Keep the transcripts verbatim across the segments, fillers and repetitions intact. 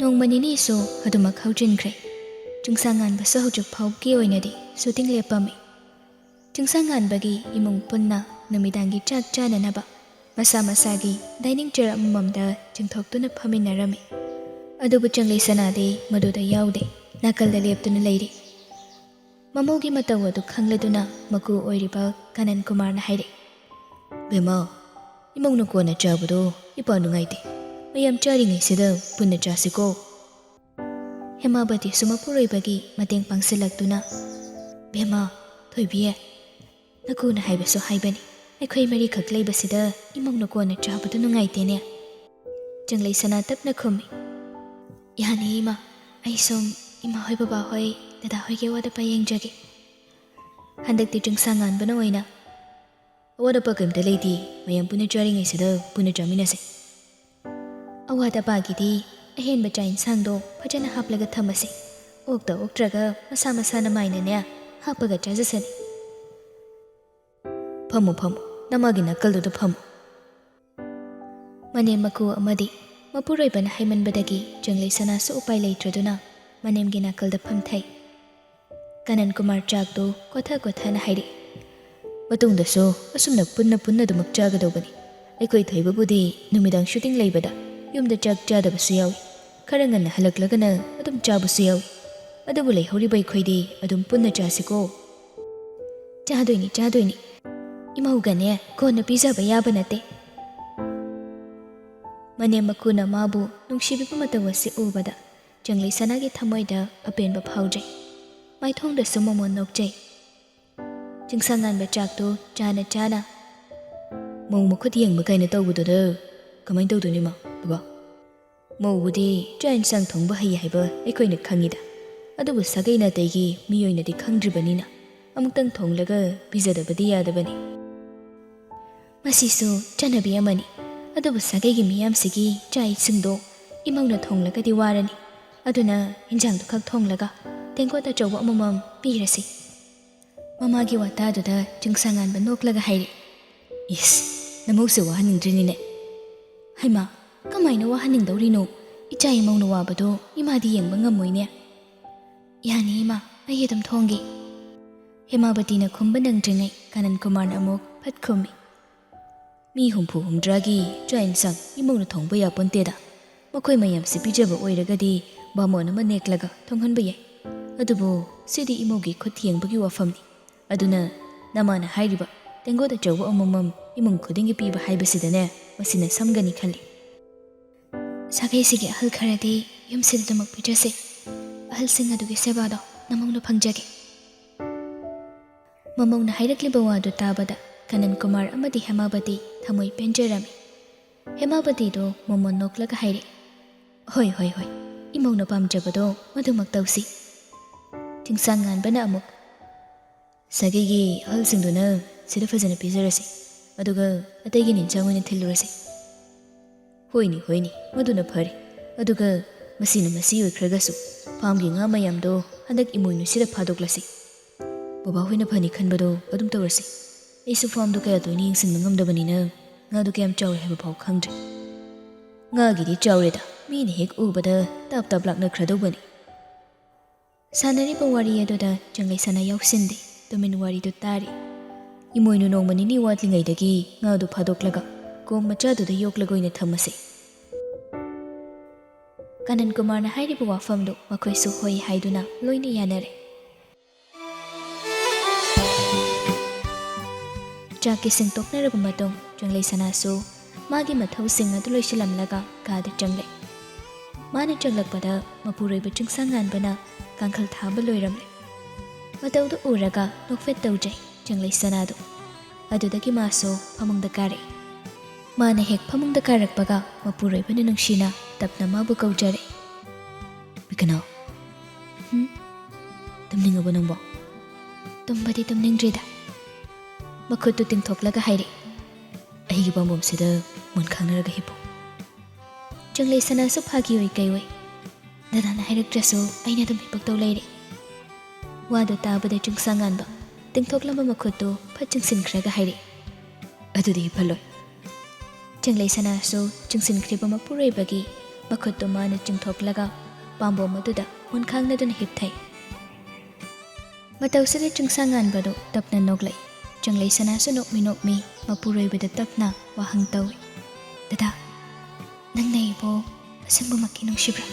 ꯅꯣꯡꯃ ꯅꯤꯅꯤꯁꯨ ꯑꯗꯨꯃꯛ ꯍꯧꯖꯤꯟꯈ꯭ꯔꯦ꯫ ꯆꯤꯡꯁꯥꯡꯉꯥꯟꯕꯁꯨ ꯍꯧꯖꯤꯛ ꯐꯥꯎꯕꯒꯤ ꯑꯣꯏꯅꯗꯤ ꯁꯨꯇꯤꯡ ꯂꯦꯞꯄꯝꯃꯤ꯫ ꯆꯤꯡꯁꯥꯡꯉꯥꯟꯕꯒꯤ ꯏꯃꯨꯡ ꯄꯨꯟꯅ ꯅꯨꯃꯤꯗꯥꯡꯒꯤ ꯆꯥꯛ ꯆꯥꯅꯅꯕ ꯃꯁꯥ ꯃꯁꯥꯒꯤ dining chair ꯑꯃꯃꯝꯗ ꯆꯤꯡꯊꯣꯛꯇꯨꯅ ꯐꯝꯃꯤꯟꯅꯔꯝꯃꯤ꯫ ꯑꯗꯨꯕꯨ ꯆꯪꯂꯩ ꯁꯅꯥꯗꯤ ꯃꯗꯨꯗ ꯌꯥꯎꯗꯦ, ꯅꯥꯀꯜꯗ ꯂꯦꯞꯇꯨꯅ ꯂꯩꯔꯤ꯫ ꯃꯃꯧꯒꯤ ꯃꯇꯧ ꯑꯗꯨ ꯈꯪꯂꯗꯨꯅ ꯃꯀꯨ ꯑꯣꯏꯔꯤꯕ ꯀꯥꯅꯟ ꯀꯨꯃꯥꯔꯅ ꯍꯥꯏꯔꯛꯏ, "ꯕꯦꯝꯃ, ꯏꯃꯧꯅ ꯀꯣꯟꯅ ꯆꯥꯕꯗꯣ ꯏꯄꯥ ꯅꯨꯡꯉꯥꯏꯇꯦ꯫ ꯃꯌꯥꯝ ꯆꯥꯔꯤꯉꯩꯁꯤꯗ ꯄꯨꯟꯅ ꯆꯥꯁꯤꯀꯣ?" ꯍꯦꯃꯥꯕꯇꯤꯁꯨ ꯃꯄꯨꯔꯣꯏꯕꯒꯤ ꯃꯇꯦꯡ ꯄꯥꯡꯁꯤꯜꯂꯛꯇꯨꯅ, "ꯕꯦꯝꯃ, ꯊꯣꯏꯕꯤ, ꯅꯀꯨꯅ ꯍꯥꯏꯕꯁꯨ ꯍꯥꯏꯕꯅꯤ, ꯑꯩꯈꯣꯏ ꯃꯔꯤꯈꯛ ꯂꯩꯕꯁꯤꯗ ꯏꯃꯧꯅ ꯀꯣꯟꯅ ꯆꯥꯕꯗꯨ ꯅꯨꯡꯉꯥꯏꯇꯦꯅꯦ?" ꯆꯪꯂꯩ ꯁꯅꯥ ꯇꯞꯅ ꯈꯨꯝꯃꯤ, "ꯌꯥꯅꯤ ꯏꯃꯥ, ꯑꯩ ꯁꯨꯝ ꯏꯃꯥ ꯍꯣꯏ ꯕꯕꯥ ꯍꯣꯏ ꯗꯗꯥ ꯍꯣꯏꯒꯤ ꯑꯋꯥꯠ ꯑꯄꯥ ꯌꯦꯡꯖꯒꯦ꯫ ꯍꯟꯗꯛꯇꯤ ꯆꯤꯡꯁꯥꯡꯉꯥꯟꯕꯅ ꯑꯣꯏꯅ ꯑꯋꯥꯠ ꯑꯄꯥ ꯀꯔꯤꯝꯇ ꯂꯩꯇꯦ, ꯃꯌꯥꯝ ꯄꯨꯟꯅ ꯆꯥꯔꯤꯉꯩꯁꯤꯗ ꯄꯨꯟꯅ ꯆꯥꯃꯤꯟꯅꯁꯦ꯫ ꯑꯋꯥꯠ ꯑꯄꯥꯒꯤꯗꯤ ꯑꯍꯦꯟꯕ ꯆꯥꯛ ꯏꯟꯁꯥꯡꯗꯣ ꯐꯖꯅ ꯍꯥꯞꯂꯒ ꯊꯝꯃꯁꯦ꯫ ꯑꯣꯛꯇ ꯑꯣꯛꯇ꯭ꯔꯒ ꯃꯁꯥ ꯃꯁꯥꯅ ꯃꯥꯏꯅꯅꯦ ꯍꯥꯞꯄꯒ ꯆꯥꯖꯁꯅꯤ꯫ ꯐꯝꯃꯣ, ꯐꯝꯃꯣ, ꯅꯃꯥꯒꯤ ꯅꯥꯀꯜꯗꯨꯗ ꯐꯝꯃꯣ꯫" ꯃꯅꯦꯝ ꯃꯀꯨ ꯑꯃꯗꯤ ꯃꯄꯨꯔꯣꯏꯕꯅ ꯍꯥꯏꯃꯟꯕꯗꯒꯤ ꯆꯪꯂꯩ ꯁꯅꯥꯁꯨ ꯎꯄꯥꯏ ꯂꯩꯇ꯭ꯔꯗꯨꯅ ꯃꯅꯦꯝꯒꯤ ꯅꯥꯀꯜꯗ ꯐꯝꯊꯩ꯫ ꯀꯥꯅꯟ ꯀꯨꯃꯥꯔ ꯆꯥꯛꯇꯨ ꯀꯣꯊ ꯀꯣꯊꯅ ꯍꯥꯏꯔꯛꯏ, "ꯃꯇꯨꯡꯗꯁꯨ ꯑꯁꯨꯝꯅ ꯄꯨꯟꯅ ꯄꯨꯟꯅ ꯑꯗꯨꯃꯛ ꯆꯥꯒꯗꯧꯕꯅꯤ꯫ ꯑꯩꯈꯣꯏ ꯊꯣꯏꯕꯕꯨꯗꯤ ꯅꯨꯃꯤꯗꯥꯡ ꯁꯨꯇꯤꯡ ꯂꯩꯕꯗ ꯌꯨꯝꯗ ꯆꯥꯛ ꯆꯥꯗꯕꯁꯨ ꯌꯥꯎꯏ꯫ ꯈꯔ ꯉꯟꯅ ꯍꯜꯂꯛꯂꯒꯅ ꯑꯗꯨꯝ ꯆꯥꯕꯁꯨ ꯌꯥꯎꯏ꯫ ꯑꯗꯨꯕꯨ ꯂꯩꯍꯧꯔꯤꯕ ꯑꯩꯈꯣꯏꯗꯤ ꯑꯗꯨꯝ ꯄꯨꯟꯅ ꯆꯥꯁꯤꯀꯣ?" "ꯆꯥꯗꯣꯏꯅꯤ, ꯆꯥꯗꯣꯏꯅꯤ꯫ ꯏꯃꯧꯒꯅꯦ ꯀꯣꯟꯅ ꯄꯤꯖꯕ ꯌꯥꯕ ꯅꯠꯇꯦ꯫" ꯃꯅꯦꯝ ꯃꯀꯨꯅ ꯃꯥꯕꯨ ꯅꯨꯡꯁꯤꯕꯤꯕ ꯃꯇꯧ ꯑꯁꯤ ꯎꯕꯗ ꯆꯪꯂꯩ ꯁꯅꯥꯒꯤ ꯊꯃꯣꯏꯗ ꯑꯄꯦꯟꯕ ꯐꯥꯎꯖꯩ꯫ ꯃꯥꯏꯊꯣꯡꯗꯁꯨ ꯃꯃꯣꯟ ꯅꯣꯛꯆꯩ꯫ ꯆꯤꯡꯁꯥꯡꯉꯥꯟꯕ ꯆꯥꯛꯇꯨ ꯆꯥꯅ ꯆꯥꯅ, "ꯃꯧ ꯃꯈꯨꯠ ꯌꯦꯡꯕ ꯀꯥꯏꯅ ꯇꯧꯕꯗꯨꯗ ꯀꯃꯥꯏꯅ ꯇꯧꯗꯣꯏꯅꯣ ꯏꯃꯥ, ꯕꯕꯥ? ꯃꯧꯕꯨꯗꯤ ꯆꯥꯛ ꯏꯟꯁꯥꯡ ꯊꯣꯡꯕ ꯍꯩ ꯍꯥꯏꯕ ꯑꯩꯈꯣꯏꯅ ꯈꯪꯉꯤꯗ, ꯑꯗꯨꯕꯨ ꯁꯥꯒꯩ ꯅꯥꯇꯩꯒꯤ ꯃꯤꯑꯣꯏꯅꯗꯤ ꯈꯪꯗ꯭ꯔꯤꯕꯅꯤꯅ ꯑꯃꯨꯛꯇꯪ ꯊꯣꯡꯂꯒ ꯄꯤꯖꯗꯕꯗꯤ ꯌꯥꯗꯕꯅꯤ꯫" "ꯃꯁꯤꯁꯨ ꯆꯠꯅꯕꯤ ꯑꯃꯅꯤ꯫ ꯑꯗꯨꯕꯨ ꯁꯥꯒꯩꯒꯤ ꯃꯤꯌꯥꯝꯁꯤꯒꯤ ꯆꯥꯛ ꯏꯁꯤꯡꯗꯣ ꯏꯃꯧꯅ ꯊꯣꯡꯂꯒꯗꯤ ꯋꯥꯔꯅꯤ꯫ ꯑꯗꯨꯅ ꯏꯟꯖꯥꯡꯗꯨ ꯈꯛ ꯊꯣꯡꯂꯒ ꯇꯦꯡꯀꯣꯠ ꯑꯆꯧꯕ ꯑꯃꯃꯝ ꯄꯤꯔꯁꯤ꯫" ꯃꯃꯥꯒꯤ ꯋꯥꯇꯥꯗꯨꯗ ꯆꯤꯡꯁꯥꯡꯉꯥꯟꯕ ꯅꯣꯛꯂꯒ ꯍꯥꯏꯔꯛꯏ, "ꯏꯁ, ꯅꯃꯧꯁꯦ ꯋꯥꯍꯟꯅꯤꯡꯗ꯭ꯔꯤꯅꯤꯅꯦ꯫" "ꯍꯩꯃꯥ, ꯀꯃꯥꯏꯅ ꯋꯥꯍꯟꯅꯤꯡꯗꯧꯔꯤꯅꯣ? "ꯏꯆꯥ ꯏꯃꯧꯅ ꯋꯥꯕꯗꯣ ꯏꯃꯥꯗꯤ ꯌꯦꯡꯕ ꯉꯝꯃꯣꯏꯅꯦ꯫" "ꯌꯥꯅꯤ ꯏꯃꯥ, ꯑꯩ ꯑꯗꯨꯝ ꯊꯣꯡꯒꯦ꯫" ꯍꯦꯃꯥꯕꯇꯤꯅ ꯈꯨꯝꯕ ꯅꯪꯗ꯭ꯔꯤꯉꯩ ꯀꯥꯅꯟ ꯀꯨꯃꯥꯔꯅ ꯑꯃꯨꯛ ꯐꯠ ꯈꯨꯝꯃꯤ꯫ "ꯃꯤ ꯍꯨꯝꯐꯨ ꯍꯨꯝꯗ꯭ꯔꯥꯒꯤ ꯆꯥꯛ ꯏꯟꯁꯥꯡ ꯏꯃꯧꯅ ꯊꯣꯡꯕ ꯌꯥꯄꯣꯟꯇꯦꯗ꯫ ꯃꯈꯣꯏ ꯃꯌꯥꯝꯁꯤ ꯄꯤꯖꯕ ꯑꯣꯏꯔꯒꯗꯤ ꯕꯥꯃꯣꯟ ꯑꯃ ꯅꯦꯛꯂꯒ ꯊꯣꯡꯍꯟꯕ ꯌꯥꯏ꯫ ꯑꯗꯨꯕꯨ ꯁꯤꯗꯤ ꯏꯃꯧꯒꯤ ꯈꯨꯠ ꯌꯦꯡꯕꯒꯤ ꯋꯥꯐꯝꯅꯤ꯫ ꯑꯗꯨꯅ ꯅꯃꯥꯅ ꯍꯥꯏꯔꯤꯕ ꯇꯦꯡꯀꯣꯠ ꯑꯆꯧꯕ ꯑꯃꯃꯝ ꯏꯃꯨꯡ ꯈꯨꯗꯤꯡꯒꯤ ꯄꯤꯕ ꯍꯥꯏꯕꯁꯤꯗꯅꯦ, ꯃꯁꯤꯅ ꯁꯝꯒꯅꯤ ꯈꯜꯂꯤ꯫" "ꯁꯥꯒꯩꯁꯤꯒꯤ ꯑꯍꯜ ꯈꯔꯗꯤ ꯌꯨꯝꯁꯤꯗ ꯑꯗꯨꯃꯛ ꯄꯤꯖꯁꯦ꯫ ꯑꯍꯜꯁꯤꯡ ꯑꯗꯨꯒꯤ ꯁꯦꯕꯥꯗꯣ ꯅꯃꯧꯅ ꯐꯪꯖꯒꯦ꯫" ꯃꯃꯧꯅ ꯍꯥꯏꯔꯛꯂꯤꯕ ꯋꯥꯗꯨ ꯇꯥꯕꯗ ꯀꯥꯅꯟ ꯀꯨꯃꯥꯔ ꯑꯃꯗꯤ ꯍꯦꯃꯥꯕꯇꯤ ꯊꯃꯣꯏ ꯄꯦꯟꯖꯔꯝꯃꯤ꯫ ꯍꯦꯃꯥꯕꯇꯤꯗꯨ ꯃꯃꯣꯟ ꯅꯣꯛꯂꯒ ꯍꯥꯏꯔꯛꯏ, "ꯍꯣꯏ, ꯍꯣꯏ, ꯍꯣꯏ, ꯏꯃꯧꯅ ꯄꯥꯝꯖꯕꯗꯣ ꯃꯗꯨꯃꯛ ꯇꯧꯁꯤ꯫" ꯆꯤꯡꯁꯥꯡ ꯉꯥꯟꯕꯅ ꯑꯃꯨꯛ, "ꯁꯥꯒꯩꯒꯤ ꯑꯍꯜꯁꯤꯡꯗꯨꯅ ꯁꯤꯗ ꯐꯖꯅ ꯄꯤꯖꯔꯁꯤ, ꯑꯗꯨꯒ ꯑꯇꯩꯒꯤꯅ ꯏꯟꯁꯥꯡ ꯑꯣꯏꯅ ꯊꯤꯜꯂꯨꯔꯁꯤ꯫" "ꯍꯣꯏꯅꯦ, ꯍꯣꯏꯅꯦ, ꯃꯗꯨꯅ ꯐꯔꯦ꯫ ꯑꯗꯨꯒ ꯃꯁꯤꯅ ꯃꯁꯤ ꯑꯣꯏꯈ꯭ꯔꯒꯁꯨ, ꯐꯥꯝꯒꯤ ꯉꯥ ꯃꯌꯥꯝꯗꯣ ꯍꯟꯗꯛ ꯏꯃꯣꯏꯅꯨꯁꯤꯗ ꯐꯥꯗꯣꯛꯂꯁꯤ꯫ ꯕꯕꯥꯍꯣꯏꯅ ꯐꯅꯤ ꯈꯟꯕꯗꯣ ꯑꯗꯨꯝ ꯇꯧꯔꯁꯤ꯫ ꯑꯩꯁꯨ ꯐꯥꯝꯗꯣ ꯀꯌꯥ ꯇꯣꯏꯅ ꯌꯦꯡꯁꯤꯟꯕ ꯉꯝꯗꯕꯅꯤꯅ ꯉꯥꯗꯣ ꯀꯌꯥꯝ ꯆꯥꯎꯔꯦ ꯍꯥꯏꯕ ꯐꯥꯎ ꯈꯪꯗ꯭ꯔꯦ꯫" "ꯉꯥꯒꯤꯗꯤ ꯆꯥꯎꯔꯦꯗ, ꯃꯤꯅ ꯍꯦꯛ ꯎꯕꯗ ꯇꯥꯞ ꯇꯥꯞ ꯂꯥꯛꯅꯈ꯭ꯔꯗꯧꯕꯅꯤ꯫" ꯁꯥꯟꯅꯔꯤꯕ ꯋꯥꯔꯤ ꯑꯗꯨꯗ ꯆꯪꯂꯩꯁꯅꯥ ꯌꯥꯎꯁꯤꯟꯗꯦ, ꯇꯨꯃꯤꯟ ꯋꯥꯔꯤꯗꯨ ꯇꯥꯔꯤ꯫ "ꯏꯃꯣꯏꯅꯨ ꯅꯣꯡꯃ ꯅꯤꯅꯤ ꯋꯥꯠꯂꯤꯉꯩꯗꯒꯤ ꯉꯥꯗꯨ ꯐꯥꯗꯣꯛꯂꯒ ꯀꯣꯝ ꯃꯆꯥꯗꯨꯗ ꯌꯣꯛꯂꯒ ꯑꯣꯏꯅ ꯊꯝꯃꯁꯤ꯫" ꯀꯥꯅꯟ ꯀꯨꯃꯥꯔꯅ ꯍꯥꯏꯔꯤꯕ ꯋꯥꯐꯝꯗꯨ ꯃꯈꯣꯏꯁꯨ ꯍꯣꯏ ꯍꯥꯏꯗꯨꯅ ꯂꯣꯏꯅ ꯌꯥꯅꯔꯦ꯫ ꯆꯥꯛ ꯏꯁꯤꯡ ꯇꯣꯛꯅꯔꯕ ꯃꯇꯨꯡ ꯆꯪꯂꯩꯁꯅꯥꯁꯨ ꯃꯥꯒꯤ ꯃꯊꯧꯁꯤꯡ ꯑꯗꯨ ꯂꯣꯏꯁꯤꯜꯂꯝꯂꯒ ꯀꯥꯗ ꯆꯪꯂꯦ꯫ ꯃꯥꯅ ꯆꯪꯂꯛꯄꯗ ꯃꯄꯨꯔꯣꯏꯕ ꯆꯤꯡꯁꯥꯡꯉꯥꯟꯕꯅ ꯀꯥꯡꯈꯜ ꯊꯥꯕ ꯂꯣꯏꯔꯝꯂꯦ꯫ ꯃꯇꯧꯗꯨ ꯎꯔꯒ ꯅꯣꯛꯐꯦꯠ ꯇꯧꯖꯩ ꯆꯪꯂꯩꯁꯅꯥꯗꯨ꯫ ꯑꯗꯨꯗꯒꯤ ꯃꯥꯁꯨ ꯐꯃꯨꯡꯗ ꯀꯥꯔꯛꯏ꯫ ꯃꯥꯅ ꯍꯦꯛ ꯐꯃꯨꯡꯗ ꯀꯥꯔꯛꯄꯒ ꯃꯄꯨꯔꯣꯏꯕꯅ ꯅꯨꯡꯁꯤꯅ ꯇꯞꯅ ꯃꯥꯕꯨ ꯀꯧꯖꯔꯛꯏ꯫ "ꯕꯤꯀꯅꯧ, ꯍꯨꯝ? ꯇꯨꯝꯅꯤꯡꯉꯕꯣ ꯅꯪꯕꯣ?" "ꯇꯨꯝꯕꯗꯤ ꯇꯨꯝꯅꯤꯡꯗ꯭ꯔꯤꯗ꯫" ꯃꯈꯨꯠꯇꯨ ꯇꯤꯡꯊꯣꯛꯂꯒ ꯍꯥꯏꯔꯛꯏ꯫ "ꯑꯩꯒꯤ ꯄꯥꯝꯕꯣꯝꯁꯤꯗ ꯃꯣꯟ ꯈꯥꯡꯅꯔꯒ ꯍꯤꯞꯄꯨ꯫" ꯆꯪꯂꯩꯁꯅꯥꯁꯨ ꯐꯥꯒꯤ ꯑꯣꯏ ꯀꯩ ꯑꯣꯏ, "ꯗꯗꯥꯅ ꯍꯥꯏꯔꯛꯇ꯭ꯔꯁꯨ ꯑꯩꯅ ꯑꯗꯨꯝ ꯍꯤꯞꯄꯛꯇꯧ ꯂꯩꯔꯦ꯫" ꯋꯥꯗꯨ ꯇꯥꯕꯗ ꯆꯤꯡꯁꯥꯡꯉꯥꯟꯕ ꯇꯤꯡꯊꯣꯛꯂꯝꯕ ꯃꯈꯨꯠꯇꯨ ꯐꯠ ꯆꯤꯡꯁꯤꯟꯈ꯭ꯔꯒ ꯍꯥꯏꯔꯛꯏ, "ꯑꯗꯨꯗꯤ ꯍꯤꯞꯍꯜꯂꯣꯏ꯫" ꯆꯪꯂꯩꯁꯅꯥꯁꯨ ꯆꯤꯡꯁꯤꯟꯈ꯭ꯔꯤꯕ ꯃꯄꯨꯔꯣꯏꯕꯒꯤ ꯃꯈꯨꯠꯇꯨ ꯃꯥꯅ ꯆꯤꯡꯊꯣꯛꯂꯒ ꯄꯥꯝꯕꯣꯝ ꯑꯗꯨꯗ ꯑꯣꯟꯈꯥꯡꯅꯗꯨꯅ ꯍꯤꯞꯊꯩ꯫ ꯃꯇꯧꯁꯤꯗ ꯆꯤꯡꯁꯥꯡ ꯉꯥꯟꯕꯗꯨ ꯇꯞꯅ ꯅꯣꯛꯂꯛꯏ꯫ ꯆꯪꯂꯩ ꯁꯅꯥꯁꯨ ꯅꯣꯛꯃꯤ ꯅꯣꯛꯃꯤ ꯃꯄꯨꯔꯣꯏꯕꯗ ꯇꯞꯅ ꯋꯥꯍꯪ ꯇꯧꯏ, "ꯗꯗꯥ, ꯅꯪꯅ ꯑꯩꯕꯨ ꯑꯁꯦꯡꯕꯃꯛꯀꯤ ꯅꯨꯡꯁꯤꯕ꯭ꯔꯥ?"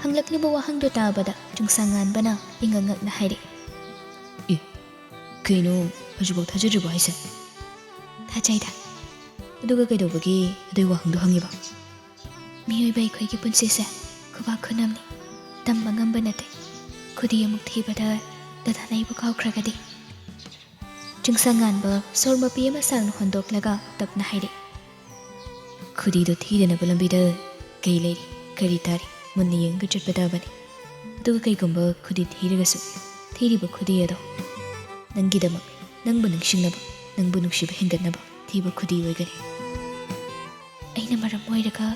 ꯍꯪꯂꯛꯂꯤꯕ ꯋꯥꯍꯪꯗꯨ ꯇꯥꯕꯗ ꯆꯤꯡꯁꯥꯡ ꯉꯥꯟꯕꯅ ꯏꯉꯛ ꯉꯛꯅ ꯍꯥꯏꯔꯛꯏ, "ꯑꯦ, ꯀꯩꯅꯣ, ꯍꯧꯖꯤꯛꯐꯥꯎ ꯊꯥꯖꯗ꯭ꯔꯤꯕꯣ ꯍꯥꯏꯁꯦ?" "ꯊꯥꯖꯩꯗ꯫ ꯑꯗꯨꯒ ꯀꯩꯗꯧꯕꯒꯤ ꯑꯗꯨꯏ ꯋꯥꯍꯪꯗꯣ ꯍꯪꯉꯤꯕ?" "ꯃꯤꯑꯣꯏꯕ ꯑꯩꯈꯣꯏꯒꯤ ꯄꯨꯟꯁꯤꯁꯦ ꯈꯨꯕꯥꯛ ꯈꯨꯅꯝꯅꯤ, ꯇꯝꯕ ꯉꯝꯕ ꯅꯠꯇꯦ꯫ ꯈꯨꯗꯤ ꯑꯃꯨꯛ ꯊꯤꯕꯗ ꯗꯗꯥꯅ ꯑꯩꯕꯨ ꯀꯥꯎꯈ꯭ꯔꯒꯗꯤ?" ꯆꯤꯡꯁꯥꯡ ꯉꯥꯟꯕ ꯁꯣꯔ ꯃꯄꯤ ꯑꯃ ꯁꯥꯡꯅ ꯍꯣꯟꯗꯣꯛꯂꯒ ꯇꯞꯅ ꯍꯥꯏꯔꯛꯏ, "ꯈꯨꯗꯤꯗꯣ ꯊꯤꯗꯅꯕ ꯂꯝꯕꯤꯗ ꯀꯩ ꯂꯩꯔꯤ, ꯀꯔꯤ ꯇꯥꯔꯤ, ꯃꯨꯟꯅ ꯌꯦꯡꯉꯒ ꯆꯠꯄ ꯇꯥꯕꯅꯤ꯫ ꯑꯗꯨꯒ ꯀꯩꯒꯨꯝꯕ ꯈꯨꯗꯤ ꯊꯤꯔꯒꯁꯨ, ꯊꯤꯔꯤꯕ ꯈꯨꯗꯤ ꯑꯗꯣ ꯅꯪꯒꯤꯗꯃꯛ, ꯅꯪꯕꯨ ꯅꯤꯡꯁꯤꯡꯅꯕ, ꯅꯪꯕꯨ ꯅꯨꯡꯁꯤꯕ ꯍꯦꯟꯒꯠꯅꯕ ꯊꯤꯕ ꯈꯨꯗꯤ ꯑꯣꯏꯒꯅꯤ꯫" "ꯑꯩꯅ ꯃꯔꯝ ꯑꯣꯏꯔꯒ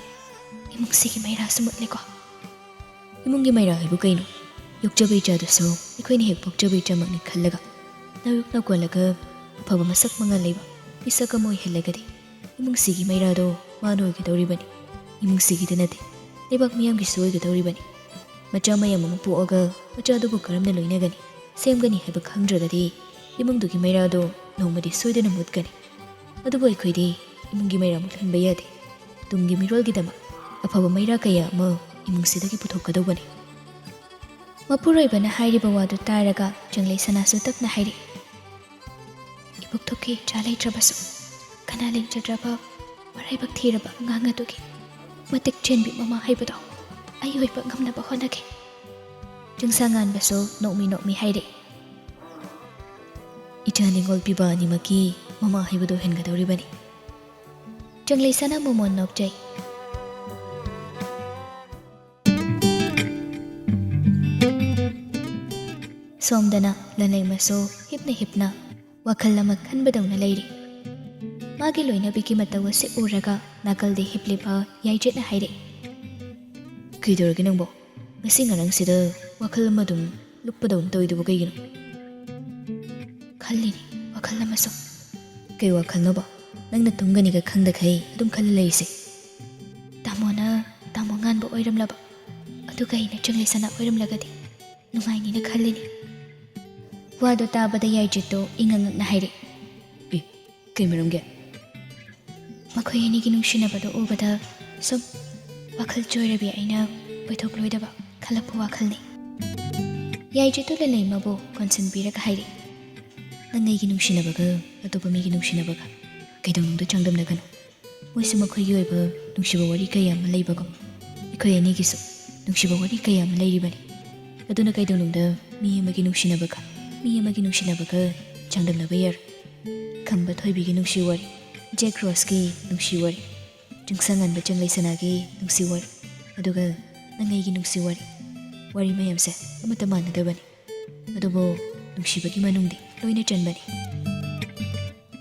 ꯏꯃꯨꯡꯁꯤꯒꯤ ꯃꯩꯔꯥꯁꯨ ꯃꯨꯠꯂꯦꯀꯣ?" "ꯏꯃꯨꯡꯒꯤ ꯃꯩꯔꯥ ꯍꯥꯏꯕꯨ ꯀꯩꯅꯣ? ꯌꯣꯛꯆꯕ ꯏꯆꯥꯗꯨꯁꯨ ꯑꯩꯈꯣꯏꯅ ꯍꯦꯛ ꯄꯣꯛꯆꯕ ꯏꯆꯥꯃꯛꯅꯤ ꯈꯜꯂꯒ ꯅꯥꯌꯣꯛ ꯅꯥꯀꯣꯜꯂꯒ ꯑꯐꯕ ꯃꯁꯛ ꯃꯉꯥꯜ ꯂꯩꯕ ꯃꯤꯁꯛ ꯑꯃ ꯑꯣꯏꯍꯜꯂꯒꯗꯤ ꯏꯃꯨꯡꯁꯤꯒꯤ ꯃꯩꯔꯥꯗꯣ ꯃꯥꯅ ꯑꯣꯏꯒꯗꯧꯔꯤꯕꯅꯤ꯫ ꯏꯃꯨꯡꯁꯤꯒꯤꯗ ꯅꯠꯇꯦ, ꯂꯩꯕꯥꯛ ꯃꯤꯌꯥꯝꯒꯤꯁꯨ ꯑꯣꯏꯒꯗꯧꯔꯤꯕꯅꯤ꯫ ꯃꯆꯥ ꯃꯌꯥꯝ ꯑꯃ ꯄꯣꯛꯑꯒ ꯃꯆꯥꯗꯨꯕꯨ ꯀꯔꯝꯅ ꯂꯣꯏꯅꯒꯅꯤ, ꯁꯦꯝꯒꯅꯤ ꯍꯥꯏꯕ ꯈꯪꯗ꯭ꯔꯒꯗꯤ ꯏꯃꯨꯡꯗꯨꯒꯤ ꯃꯩꯔꯥꯗꯣ ꯅꯣꯡꯃꯗꯤ ꯁꯣꯏꯗꯅ ꯃꯨꯠꯀꯅꯤ꯫ ꯑꯗꯨꯕꯨ ꯑꯩꯈꯣꯏꯗꯤ ꯏꯃꯨꯡꯒꯤ ꯃꯩꯔꯥ ꯃꯨꯠꯍꯟꯕ ꯌꯥꯗꯦ꯫ ꯇꯨꯡꯒꯤ ꯃꯤꯔꯣꯜꯒꯤꯗꯃꯛ ꯑꯐꯕ ꯃꯩꯔꯥ ꯀꯌꯥ ꯑꯃ ꯏꯃꯨꯡꯁꯤꯗꯒꯤ ꯄꯨꯊꯣꯛꯀꯗꯧꯕꯅꯤ꯫" ꯃꯄꯨꯔꯣꯏꯕꯅ ꯍꯥꯏꯔꯤꯕ ꯋꯥꯗꯨ ꯇꯥꯔꯒ ꯆꯪꯂꯩ ꯁꯅꯥꯁꯨ ꯇꯞꯅ ꯍꯥꯏꯔꯛꯏ, "ꯏꯕꯣꯛꯊꯣꯛꯀꯤ ꯏꯆꯥ ꯂꯩꯇ꯭ꯔꯕꯁꯨ, ꯀꯅꯥ ꯂꯦꯡꯖꯗ꯭ꯔꯕ ꯃꯔꯥꯏꯕꯛ ꯊꯤꯔꯕ ꯑꯉꯥꯡ ꯑꯗꯨꯒꯤ ꯃꯇꯤꯛ ꯆꯦꯟꯕꯤ ꯃꯃꯥ ꯍꯥꯏꯕꯗꯣ ꯑꯩ ꯑꯣꯏꯕ ꯉꯝꯅꯕ ꯍꯣꯠꯅꯒꯦ꯫" ꯆꯤꯡꯁꯥꯡ ꯉꯥꯟꯕꯁꯨ ꯅꯣꯛꯃꯤ ꯅꯣꯛꯃꯤ ꯍꯥꯏꯔꯛꯏ, "ꯏꯆꯥ ꯅꯤꯡꯉꯣꯜ ꯄꯤꯕ ꯑꯅꯤꯃꯛꯀꯤ ꯃꯃꯥ ꯍꯥꯏꯕꯗꯨ ꯍꯦꯟꯒꯗꯧꯔꯤꯕꯅꯤ꯫" ꯆꯪꯂꯩ ꯁꯅꯥ ꯃꯣꯃꯣꯟ ꯅꯣꯛꯆꯩ꯫ ꯁꯣꯝꯗꯅ ꯂꯟꯂꯩꯃꯁꯨ ꯍꯤꯞꯅ ꯍꯤꯞꯅ ꯋꯥꯈꯜ ꯑꯃ ꯈꯟꯕꯗꯧꯅ ꯂꯩꯔꯤ꯫ ꯃꯥꯒꯤ ꯂꯣꯏꯅꯕꯤꯒꯤ ꯃꯇꯧ ꯑꯁꯤ ꯎꯔꯒ ꯅꯥꯀꯜꯗ ꯍꯤꯞꯂꯤꯕ ꯌꯥꯏꯖꯦꯠꯅ ꯍꯥꯏꯔꯛꯏ, "ꯀꯩꯗꯧꯔꯒꯦ ꯅꯪꯕꯣ? ꯉꯁꯤ ꯉꯔꯥꯡꯁꯤꯗ ꯋꯥꯈꯜ ꯑꯃ ꯑꯗꯨꯝ ꯂꯨꯞꯄꯗꯧꯅ ꯇꯧꯔꯤꯗꯨꯕꯨ ꯀꯩꯒꯤꯅꯣ?" "ꯈꯜꯂꯤꯅꯤ ꯋꯥꯈꯜ ꯑꯃꯁꯨ꯫" "ꯀꯩ ꯋꯥꯈꯜꯅꯣꯕ? ꯅꯪꯅ ꯇꯨꯝꯒꯅꯤꯒ ꯈꯪꯗꯈꯩ ꯑꯗꯨꯝ ꯈꯜꯂ ꯂꯩꯔꯤꯁꯦ?" "ꯇꯥꯃꯣ ꯑꯣꯏꯔꯝꯂꯕ, ꯑꯗꯨꯒ ꯑꯩꯅ ꯆꯪꯂꯩ ꯁꯅꯥ ꯑꯣꯏꯔꯝꯂꯒꯗꯤ ꯅꯨꯡꯉꯥꯏꯅꯤꯅ ꯈꯜꯂꯤꯅꯤ꯫ ꯋꯥꯗꯨ ꯇꯥꯕꯗ ꯌꯥꯏꯗ꯭ꯔꯤꯠꯇꯨ ꯏꯉꯛ ꯉꯛꯅ ꯍꯥꯏꯔꯛꯏ꯫ ꯑꯦ, ꯀꯩ ꯃꯔꯝꯒꯤ? ꯃꯈꯣꯏ ꯑꯅꯤꯒꯤ ꯅꯨꯡꯁꯤꯅꯕꯗꯨ ꯎꯕꯗ ꯁꯨꯝ ꯋꯥꯈꯜ ꯆꯣꯏꯔꯕꯤ ꯑꯩꯅ ꯑꯣꯏꯊꯣꯛꯂꯣꯏꯗꯕ ꯈꯜꯂꯛꯄ ꯋꯥꯈꯜꯅꯤ꯫ ꯌꯥꯏꯗ꯭ꯔꯤꯠꯇꯨ ꯂꯦꯂꯩꯃꯕꯨ ꯀꯣꯟꯁꯤꯟꯕꯤꯔꯒ ꯍꯥꯏꯔꯛꯏ꯫ ꯅꯪ ꯑꯩꯒꯤ ꯅꯨꯡꯁꯤꯅꯕꯒ ꯑꯇꯣꯞꯄ ꯃꯤꯒꯤ ꯅꯨꯡꯁꯤꯅꯕꯒ ꯀꯩꯗꯧꯅꯨꯡꯗ ꯆꯥꯡꯗꯝꯅꯒꯅꯨ꯫ ꯃꯣꯏꯁꯨ ꯃꯈꯣꯏꯒꯤ ꯑꯣꯏꯕ ꯅꯨꯡꯁꯤꯕ ꯋꯥꯔꯤ ꯀꯌꯥ ꯑꯃ ꯂꯩꯕꯒꯨꯝ, ꯑꯩꯈꯣꯏ ꯑꯅꯤꯒꯤꯁꯨ ꯅꯨꯡꯁꯤꯕ ꯋꯥꯔꯤ ꯀꯌꯥ ꯑꯃ ꯂꯩꯔꯤꯕꯅꯤ꯫ ꯑꯗꯨꯅ ꯀꯩꯗꯧꯅꯨꯡꯗ ꯃꯤ ꯑꯃꯒꯤ ꯅꯨꯡꯁꯤꯅꯕꯒ ꯃꯤ ꯑꯃꯒꯤ ꯅꯨꯡꯁꯤꯅꯕꯒ ꯆꯥꯡꯗꯝꯅꯕ ꯌꯥꯔꯣꯏ꯫ ꯈꯝꯕ ꯊꯣꯏꯕꯤꯒꯤ ꯅꯨꯡꯁꯤ ꯋꯥꯔꯤ, ꯖꯦꯛ ꯔꯣꯁꯀꯤ ꯅꯨꯡꯁꯤ ꯋꯥꯔꯤ, ꯆꯤꯡꯁꯥꯡꯉꯥꯟꯕ ꯆꯪꯂꯩ ꯁꯅꯥꯒꯤ ꯅꯨꯡꯁꯤ ꯋꯥꯔꯤ, ꯑꯗꯨꯒ ꯅꯪ ꯑꯩꯒꯤ ꯅꯨꯡꯁꯤ ꯋꯥꯔꯤ, ꯋꯥꯔꯤ ꯃꯌꯥꯝꯁꯦ ꯑꯃꯠꯇ ꯃꯥꯟꯅꯗꯕꯅꯤ꯫ ꯑꯗꯨꯕꯨ ꯅꯨꯡꯁꯤꯕꯒꯤ ꯃꯅꯨꯡꯗꯤ ꯂꯣꯏꯅ ꯆꯟꯕꯅꯤ꯫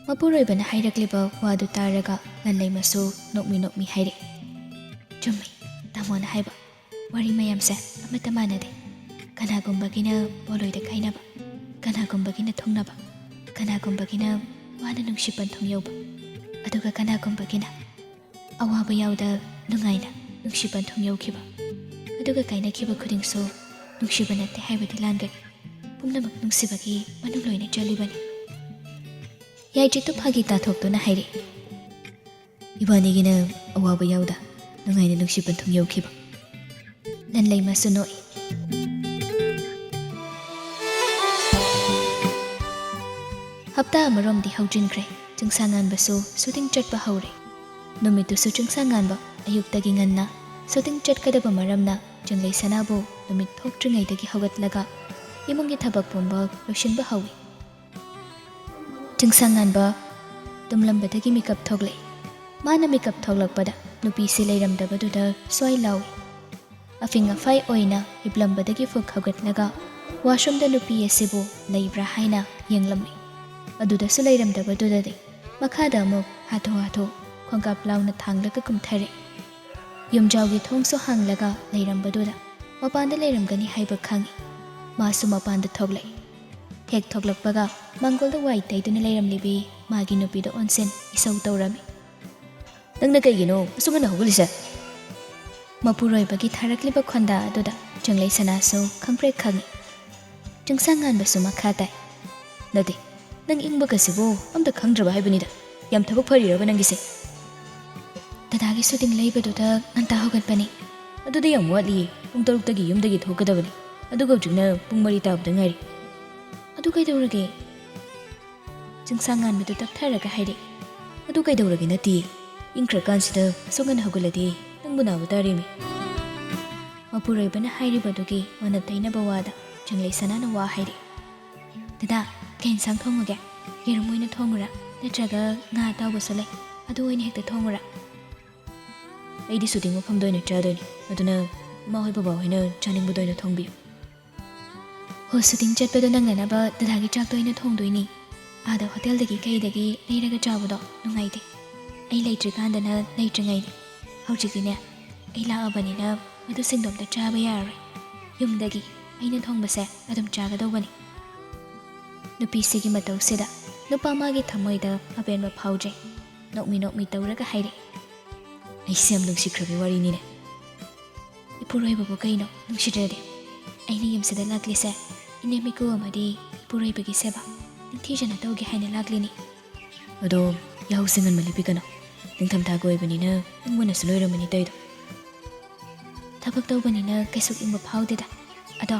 ꯃꯄꯨꯔꯣꯏꯕꯅ ꯍꯥꯏꯔꯛꯂꯤꯕ ꯋꯥꯗꯨ ꯇꯥꯔꯒ ꯂꯟꯂꯩꯃꯁꯨ ꯅꯣꯛꯃꯤ ꯅꯣꯛꯃꯤ ꯍꯥꯏꯔꯛꯏ꯫ ꯆꯨꯝꯃꯤ, ꯇꯥꯃꯣꯅ ꯍꯥꯏꯕ ꯋꯥꯔꯤ ꯃꯌꯥꯝꯁꯦ ꯑꯃꯠꯇ ꯃꯥꯟꯅꯗꯦ꯫ ꯀꯅꯥꯒꯨꯝꯕꯒꯤꯅ ꯄꯣꯂꯣꯏꯗ ꯀꯥꯏꯅꯕ, ꯀꯅꯥꯒꯨꯝꯕꯒꯤꯅ ꯊꯨꯡꯅꯕ, ꯀꯅꯥꯒꯨꯝꯕꯒꯤꯅ ꯋꯥꯅ ꯅꯨꯡꯁꯤ ꯄꯟꯊꯨꯡ ꯌꯧꯕ, ꯑꯗꯨꯒ ꯀꯅꯥꯒꯨꯝꯕꯒꯤꯅ ꯑꯋꯥꯕ ꯌꯥꯎꯗ ꯅꯨꯡꯉꯥꯏꯅ ꯅꯨꯡꯁꯤ ꯄꯟꯊꯨꯡ ꯌꯧꯈꯤꯕ꯫ ꯑꯗꯨꯒ ꯀꯥꯏꯅꯈꯤꯕ ꯈꯨꯗꯤꯡꯁꯨ ꯅꯨꯡꯁꯤꯕ ꯅꯠꯇꯦ ꯍꯥꯏꯕꯗꯤ ꯂꯥꯟꯒꯅꯤ꯫ ꯄꯨꯝꯅꯃꯛ ꯅꯨꯡꯁꯤꯕꯒꯤ ꯃꯅꯨꯡ ꯂꯣꯏꯅ ꯆꯜꯂꯤꯕꯅꯤ꯫ ꯌꯥꯏꯗ꯭ꯔꯤꯠꯇꯨ ꯐꯥꯒꯤ ꯇꯥꯊꯣꯛꯇꯨꯅ ꯍꯥꯏꯔꯛꯏ꯫ ꯏꯕꯥꯅꯤꯒꯤꯅ ꯑꯋꯥꯕ ꯌꯥꯎꯗ ꯅꯨꯡꯉꯥꯏꯅ ꯅꯨꯡꯁꯤ ꯄꯟꯊꯨꯡ ꯌꯧꯈꯤꯕ꯫ ꯂꯟꯂꯩꯃꯁꯨ ꯅꯣꯛꯏ꯫ ꯍꯞꯇꯥ ꯑꯃꯔꯣꯝꯗꯤ ꯍꯧꯖꯤꯟꯈ꯭ꯔꯦ꯫ ꯆꯤꯡꯁꯥꯡꯉꯥꯟꯕꯁꯨ ꯁꯨꯇꯤꯡ ꯆꯠꯄ ꯍꯧꯔꯦ꯫ ꯅꯨꯃꯤꯠꯇꯨꯁꯨ ꯆꯤꯡꯁꯥꯡꯉꯥꯟꯕ ꯑꯌꯨꯛꯇꯒꯤ ꯉꯟꯅ ꯁꯨꯇꯤꯡ ꯆꯠꯀꯗꯕ ꯃꯔꯝꯅ ꯆꯪꯂꯩ ꯁꯅꯥꯕꯨ ꯅꯨꯃꯤꯠ ꯊꯣꯛꯇ꯭ꯔꯤꯉꯩꯗꯒꯤ ꯍꯧꯒꯠꯂꯒ ꯏꯃꯨꯡꯒꯤ ꯊꯕꯛ ꯄꯨꯝꯕ ꯂꯣꯏꯁꯤꯟꯕ ꯍꯧꯏ꯫ ꯆꯤꯡꯁꯥꯡꯉꯥꯟꯕ ꯇꯨꯝꯂꯝꯕꯗꯒꯤ ꯃꯤꯀꯞ ꯊꯣꯛꯂꯛꯏ꯫ ꯃꯥꯅ ꯃꯤꯀꯞ ꯊꯣꯛꯂꯛꯄꯗ ꯅꯨꯄꯤꯁꯤ ꯂꯩꯔꯝꯗꯕꯗꯨꯗ ꯁ꯭ꯋꯥꯏ ꯂꯥꯎꯏ꯫ ꯑꯐꯤꯡ ꯑꯐꯥꯏ ꯑꯣꯏꯅ ꯍꯤꯞꯂꯝꯕꯗꯒꯤ ꯐꯨꯛ ꯍꯧꯒꯠꯂꯒ ꯋꯥꯁꯔꯨꯝꯗ ꯅꯨꯄꯤ ꯑꯁꯤꯕꯨ ꯂꯩꯕ꯭ꯔꯥ ꯍꯥꯏꯅ ꯌꯦꯡꯂꯝꯃꯤ꯫ ꯑꯗꯨꯗꯁꯨ ꯂꯩꯔꯝꯗꯕꯗꯨꯗꯗꯤ ꯃꯈꯥꯗ ꯑꯃꯨꯛ ꯍꯥꯊꯨ ꯍꯥꯊꯨ ꯈꯣꯡꯀꯥꯞ ꯂꯥꯎꯅ ꯊꯥꯡꯂꯒ ꯀꯨꯝꯊꯔꯛꯏ꯫ ꯌꯨꯝꯖꯥꯎꯒꯤ ꯊꯣꯡꯁꯨ ꯍꯥꯡꯂꯒ ꯂꯩꯔꯝꯕꯗꯨꯗ ꯃꯄꯥꯟꯗ ꯂꯩꯔꯝꯒꯅꯤ ꯍꯥꯏꯕ ꯈꯪꯏ꯫ ꯃꯥꯁꯨ ꯃꯄꯥꯟꯗ ꯊꯣꯛꯂꯛꯏ꯫ ꯍꯦꯛ ꯊꯣꯛꯂꯛꯄꯒ ꯃꯥꯡꯒꯣꯜꯗ ꯋꯥꯏ ꯇꯩꯗꯨꯅ ꯂꯩꯔꯝꯂꯤꯕꯤ ꯃꯥꯒꯤ ꯅꯨꯄꯤꯗ ꯑꯣꯟꯁꯤꯟ ꯏꯁꯧ ꯇꯧꯔꯝꯃꯤ꯫ "ꯅꯪꯅ ꯀꯩꯒꯤꯅꯣ ꯑꯁꯨꯛ ꯉꯟꯅ ꯍꯧꯒꯠꯂꯤꯁꯦ?" ꯃꯄꯨꯔꯣꯏꯕꯒꯤ ꯊꯥꯔꯛꯂꯤꯕ ꯈꯣꯟꯗꯥ ꯑꯗꯨꯗ ꯆꯪꯂꯩ ꯁꯅꯥꯁꯨ ꯈꯪꯄ꯭ꯔꯦꯛ ꯈꯪꯏ꯫ ꯆꯤꯡꯁꯥꯡ ꯉꯥꯟꯕꯁꯨ ꯃꯈꯥ ꯇꯥꯏ꯫ "ꯅꯠꯇꯦ, ꯅꯪ ꯏꯪꯕꯒꯁꯤꯕꯨ ꯑꯝꯇ ꯈꯪꯗ꯭ꯔꯕ ꯍꯥꯏꯕꯅꯤꯗ꯫ ꯌꯥꯝ ꯊꯕꯛ ꯐꯔꯤꯔꯕ ꯅꯪꯒꯤꯁꯦ?" "ꯗꯗꯥꯒꯤ ꯁꯨꯇꯤꯡ ꯂꯩꯕꯗꯨꯗ ꯉꯟꯇꯥ ꯍꯧꯒꯠꯄꯅꯤ꯫" "ꯑꯗꯨꯗꯤ ꯌꯥꯝ ꯋꯥꯠꯂꯤꯌꯦ꯫ ꯄꯨꯡ ꯇꯔꯨꯛꯇꯒꯤ ꯌꯨꯝꯗꯒꯤ ꯊꯣꯛꯀꯗꯕꯅꯤ꯫ ꯑꯗꯨꯒ ꯍꯧꯖꯤꯛꯅ ꯄꯨꯡ ꯃꯔꯤ ꯇꯥꯕꯗ ꯉꯥꯏꯔꯤ꯫" "ꯑꯗꯨ ꯀꯩꯗꯧꯔꯒꯦ?" ꯆꯤꯡꯁꯥꯡ ꯉꯥꯟꯕꯗꯨ ꯇꯞꯊꯔꯒ ꯍꯥꯏꯔꯛꯏ꯫ "ꯑꯗꯨ ꯀꯩꯗꯧꯔꯒꯦ ꯅꯠꯇꯦ꯫ ꯏꯪꯈ꯭ꯔꯀꯥꯟꯁꯤꯗ ꯑꯁꯨꯛ ꯉꯟꯅ ꯍꯧꯒꯠꯂꯗꯤ ꯅꯪꯕꯨ ꯅꯥꯕ ꯇꯥꯔꯦꯃꯤ꯫" ꯃꯄꯨꯔꯣꯏꯕꯅ ꯍꯥꯏꯔꯤꯕꯗꯨꯒꯤ ꯃꯅ ꯇꯩꯅꯕ ꯋꯥꯗ ꯆꯪꯂꯩ ꯁꯅꯥꯅ ꯋꯥ ꯍꯥꯏꯔꯛꯏ꯫ "ꯗꯗꯥ, ꯀꯩ ꯏꯟꯁꯥꯡ ꯊꯣꯡꯉꯒꯦ? ꯌꯦꯔꯨꯝ ꯑꯣꯏꯅ ꯊꯣꯡꯉꯨꯔꯥ? ꯅꯠꯇ꯭ꯔꯒ ꯉꯥ ꯑꯇꯥꯎꯕꯁꯨ ꯂꯩ, ꯑꯗꯨ ꯑꯣꯏꯅ ꯍꯦꯛꯇ ꯊꯣꯡꯉꯨꯔꯥ?" "ꯑꯩꯗꯤ ꯁꯨꯇꯤꯡ ꯃꯐꯝꯗ ꯑꯣꯏꯅ ꯆꯥꯗꯣꯏꯅꯤ, ꯑꯗꯨꯅ ꯏꯃꯥ ꯍꯣꯏ ꯕꯕꯥ ꯍꯣꯏꯅ ꯆꯥꯅꯤꯡꯕꯗꯣ ꯑꯣꯏꯅ ꯊꯣꯡꯕꯤꯌꯨ꯫" "ꯍꯣ, ꯁꯨꯇꯤꯡ ꯆꯠꯄꯗꯣ ꯅꯪꯅꯅꯕ ꯗꯗꯥꯒꯤ ꯆꯥꯛꯇꯣ ꯑꯩꯅ ꯊꯣꯡꯗꯣꯏꯅꯤ꯫ ꯑꯥꯗ ꯍꯣꯇꯦꯜꯗꯒꯤ ꯀꯩꯗꯒꯤ ꯂꯩꯔꯒ ꯆꯥꯕꯗꯣ ꯅꯨꯡꯉꯥꯏꯇꯦ꯫ ꯑꯩ ꯂꯩꯇ꯭ꯔꯤꯀꯥꯟꯗꯅ ꯂꯩꯇ꯭ꯔꯤꯉꯩꯅꯤ꯫ ꯍꯧꯖꯤꯛꯇꯤꯅꯦ, ꯑꯩ ꯂꯥꯛꯑꯕꯅꯤꯅ ꯃꯗꯨꯁꯤꯡꯗꯣ ꯑꯝꯇ ꯆꯥꯕ ꯌꯥꯔꯔꯣꯏ꯫ ꯌꯨꯝꯗꯒꯤ ꯑꯩꯅ ꯊꯣꯡꯕꯁꯦ ꯑꯗꯨꯝ ꯆꯥꯒꯗꯧꯕꯅꯤ꯫" ꯅꯨꯄꯤꯁꯤꯒꯤ ꯃꯇꯧꯁꯤꯗ ꯅꯨꯄꯥ ꯃꯥꯒꯤ ꯊꯃꯣꯏꯗ ꯑꯄꯦꯟꯕ ꯐꯥꯎꯖꯩ꯫ ꯅꯣꯛꯃꯤ ꯅꯣꯛꯃꯤ ꯇꯧꯔꯒ ꯍꯥꯏꯔꯛꯏ꯫ "ꯑꯩꯁꯦ ꯌꯥꯝ ꯅꯨꯡꯁꯤꯈ꯭ꯔꯕꯤ ꯋꯥꯔꯤꯅꯤꯅꯦ꯫" "ꯏꯄꯨꯔꯣꯏꯕꯕꯨ ꯀꯩꯅꯣ ꯅꯨꯡꯁꯤꯗ꯭ꯔꯗꯤ? ꯑꯩꯅ ꯌꯨꯝꯁꯤꯗ ꯂꯥꯛꯂꯤꯁꯦ ꯏꯅꯦꯝ ꯏꯀꯨ ꯑꯃꯗꯤ ꯏꯄꯨꯔꯣꯏꯕꯒꯤ ꯁꯦꯕꯥ ꯅꯤꯡꯊꯤꯖꯅ ꯇꯧꯒꯦ ꯍꯥꯏꯅ ꯂꯥꯛꯂꯤꯅꯤ꯫" "ꯑꯗꯣ ꯌꯥꯍꯧꯁꯦ ꯉꯟꯃꯜꯂꯤ ꯄꯤꯀꯅꯨ꯫ ꯅꯤꯡꯊꯝꯊꯥꯒ ꯑꯣꯏꯕꯅꯤꯅ ꯏꯪꯕꯅꯁꯨ ꯂꯣꯏꯔꯝꯃꯅꯤ ꯇꯧꯔꯤꯗꯣ꯫" "ꯊꯕꯛ ꯇꯧꯕꯅꯤꯅ ꯀꯩꯁꯨ ꯏꯪꯕ ꯐꯥꯎꯗꯦꯗ꯫ ꯑꯗꯣ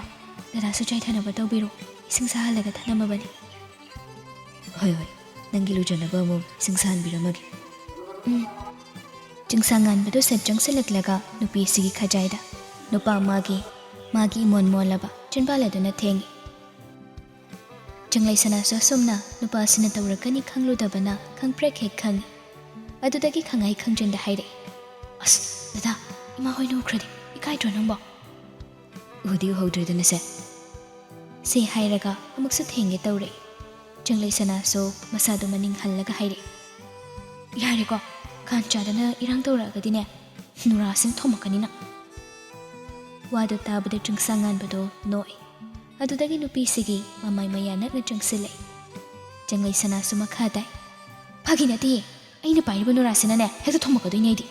ꯗꯗꯥꯁꯨ ꯆꯥꯏꯊꯅꯕ ꯇꯧꯕꯤꯔꯣ, ꯏꯁꯤꯡ ꯁꯥꯍꯜꯂꯒ ꯊꯅꯝꯃꯕꯅꯤ꯫" "ꯍꯣꯏ ꯍꯣꯏ, ꯅꯪꯒꯤ ꯂꯨꯖꯅꯕ ꯑꯃꯨꯛ ꯏꯁꯤꯡ ꯁꯥꯍꯟꯕꯤꯔꯝꯃꯒꯦ꯫" ꯎꯝ꯫ ꯆꯤꯡꯁꯥꯡ ꯉꯥꯟꯕꯗꯨ ꯁꯠ ꯆꯪꯁꯤꯜꯂꯛꯂꯒ ꯅꯨꯄꯤꯁꯤꯒꯤ ꯈꯖꯥꯏꯗ ꯅꯨꯄꯥ ꯃꯥꯒꯤ, ꯃꯥꯒꯤ ꯏꯃꯣꯟ ꯃꯣꯜꯂꯕ ꯆꯤꯟꯕꯥꯜ ꯑꯗꯨꯅ ꯊꯦꯡꯉꯤ꯫ ꯆꯪꯂꯩ ꯁꯅꯥꯁꯨ ꯑꯁꯨꯝꯅ ꯅꯨꯄꯥꯁꯤꯅ ꯇꯧꯔꯛꯀꯅꯤ ꯈꯪꯂꯨꯗꯕꯅ ꯈꯪꯄ꯭ꯔꯦꯛ ꯍꯦꯛ ꯈꯪꯉꯤ꯫ ꯑꯗꯨꯗꯒꯤ ꯈꯪꯍꯥꯏ ꯈꯪꯖꯤꯟꯗ ꯍꯥꯏꯔꯛꯏ, "ꯑꯁ, ꯗꯗꯥ, ꯏꯃꯥ ꯍꯣꯏꯅ ꯎꯈ꯭ꯔꯗꯤ ꯏꯀꯥꯏꯗ꯭ꯔꯣ ꯅꯪꯕꯣ?" "ꯎꯗꯤ ꯎꯍꯧꯗ꯭ꯔꯦꯗꯅꯁꯦ꯫" ꯁꯤ ꯍꯥꯏꯔꯒ ꯑꯃꯨꯛꯁꯨ ꯊꯦꯡꯒꯦ ꯇꯧꯔꯛꯏ꯫ ꯆꯪꯂꯩ ꯁꯅꯥꯁꯨ ꯃꯁꯥꯗꯨ ꯃꯅꯤꯡ ꯍꯜꯂꯒ ꯍꯥꯏꯔꯛꯏ, "ꯌꯥꯔꯦꯀꯣ, ꯈꯥꯟ ꯆꯥꯗꯅ ꯏꯔꯥꯡ ꯇꯧꯔꯛꯑꯒꯗꯤꯅꯦ, ꯅꯨꯔꯥꯁꯤꯡ ꯊꯣꯝꯃꯛꯀꯅꯤ ꯅꯪ꯫" ꯋꯥꯗꯨ ꯇꯥꯕꯗ ꯆꯤꯡꯁꯥꯡ ꯉꯥꯟꯕꯗꯣ ꯅꯣꯛꯏ꯫ ꯑꯗꯨꯗꯒꯤ ꯅꯨꯄꯤꯁꯤꯒꯤ ꯃꯃꯥꯏ ꯃꯌꯥ ꯅꯛꯅ ꯆꯪꯁꯤꯜꯂꯛꯏ꯫ ꯆꯪꯂꯩ ꯁꯅꯥꯁꯨ ꯃꯈꯥ ꯇꯥꯏ, "ꯐꯥꯒꯤ ꯅꯠꯇꯦꯌꯦ, ꯑꯩꯅ ꯄꯥꯏꯔꯤꯕ ꯅꯨꯔꯥꯁꯤꯅꯅꯦ ꯍꯦꯛꯇ ꯊꯣꯝꯃꯛꯀꯗꯣꯏꯅꯦ ꯑꯩꯗꯤ꯫"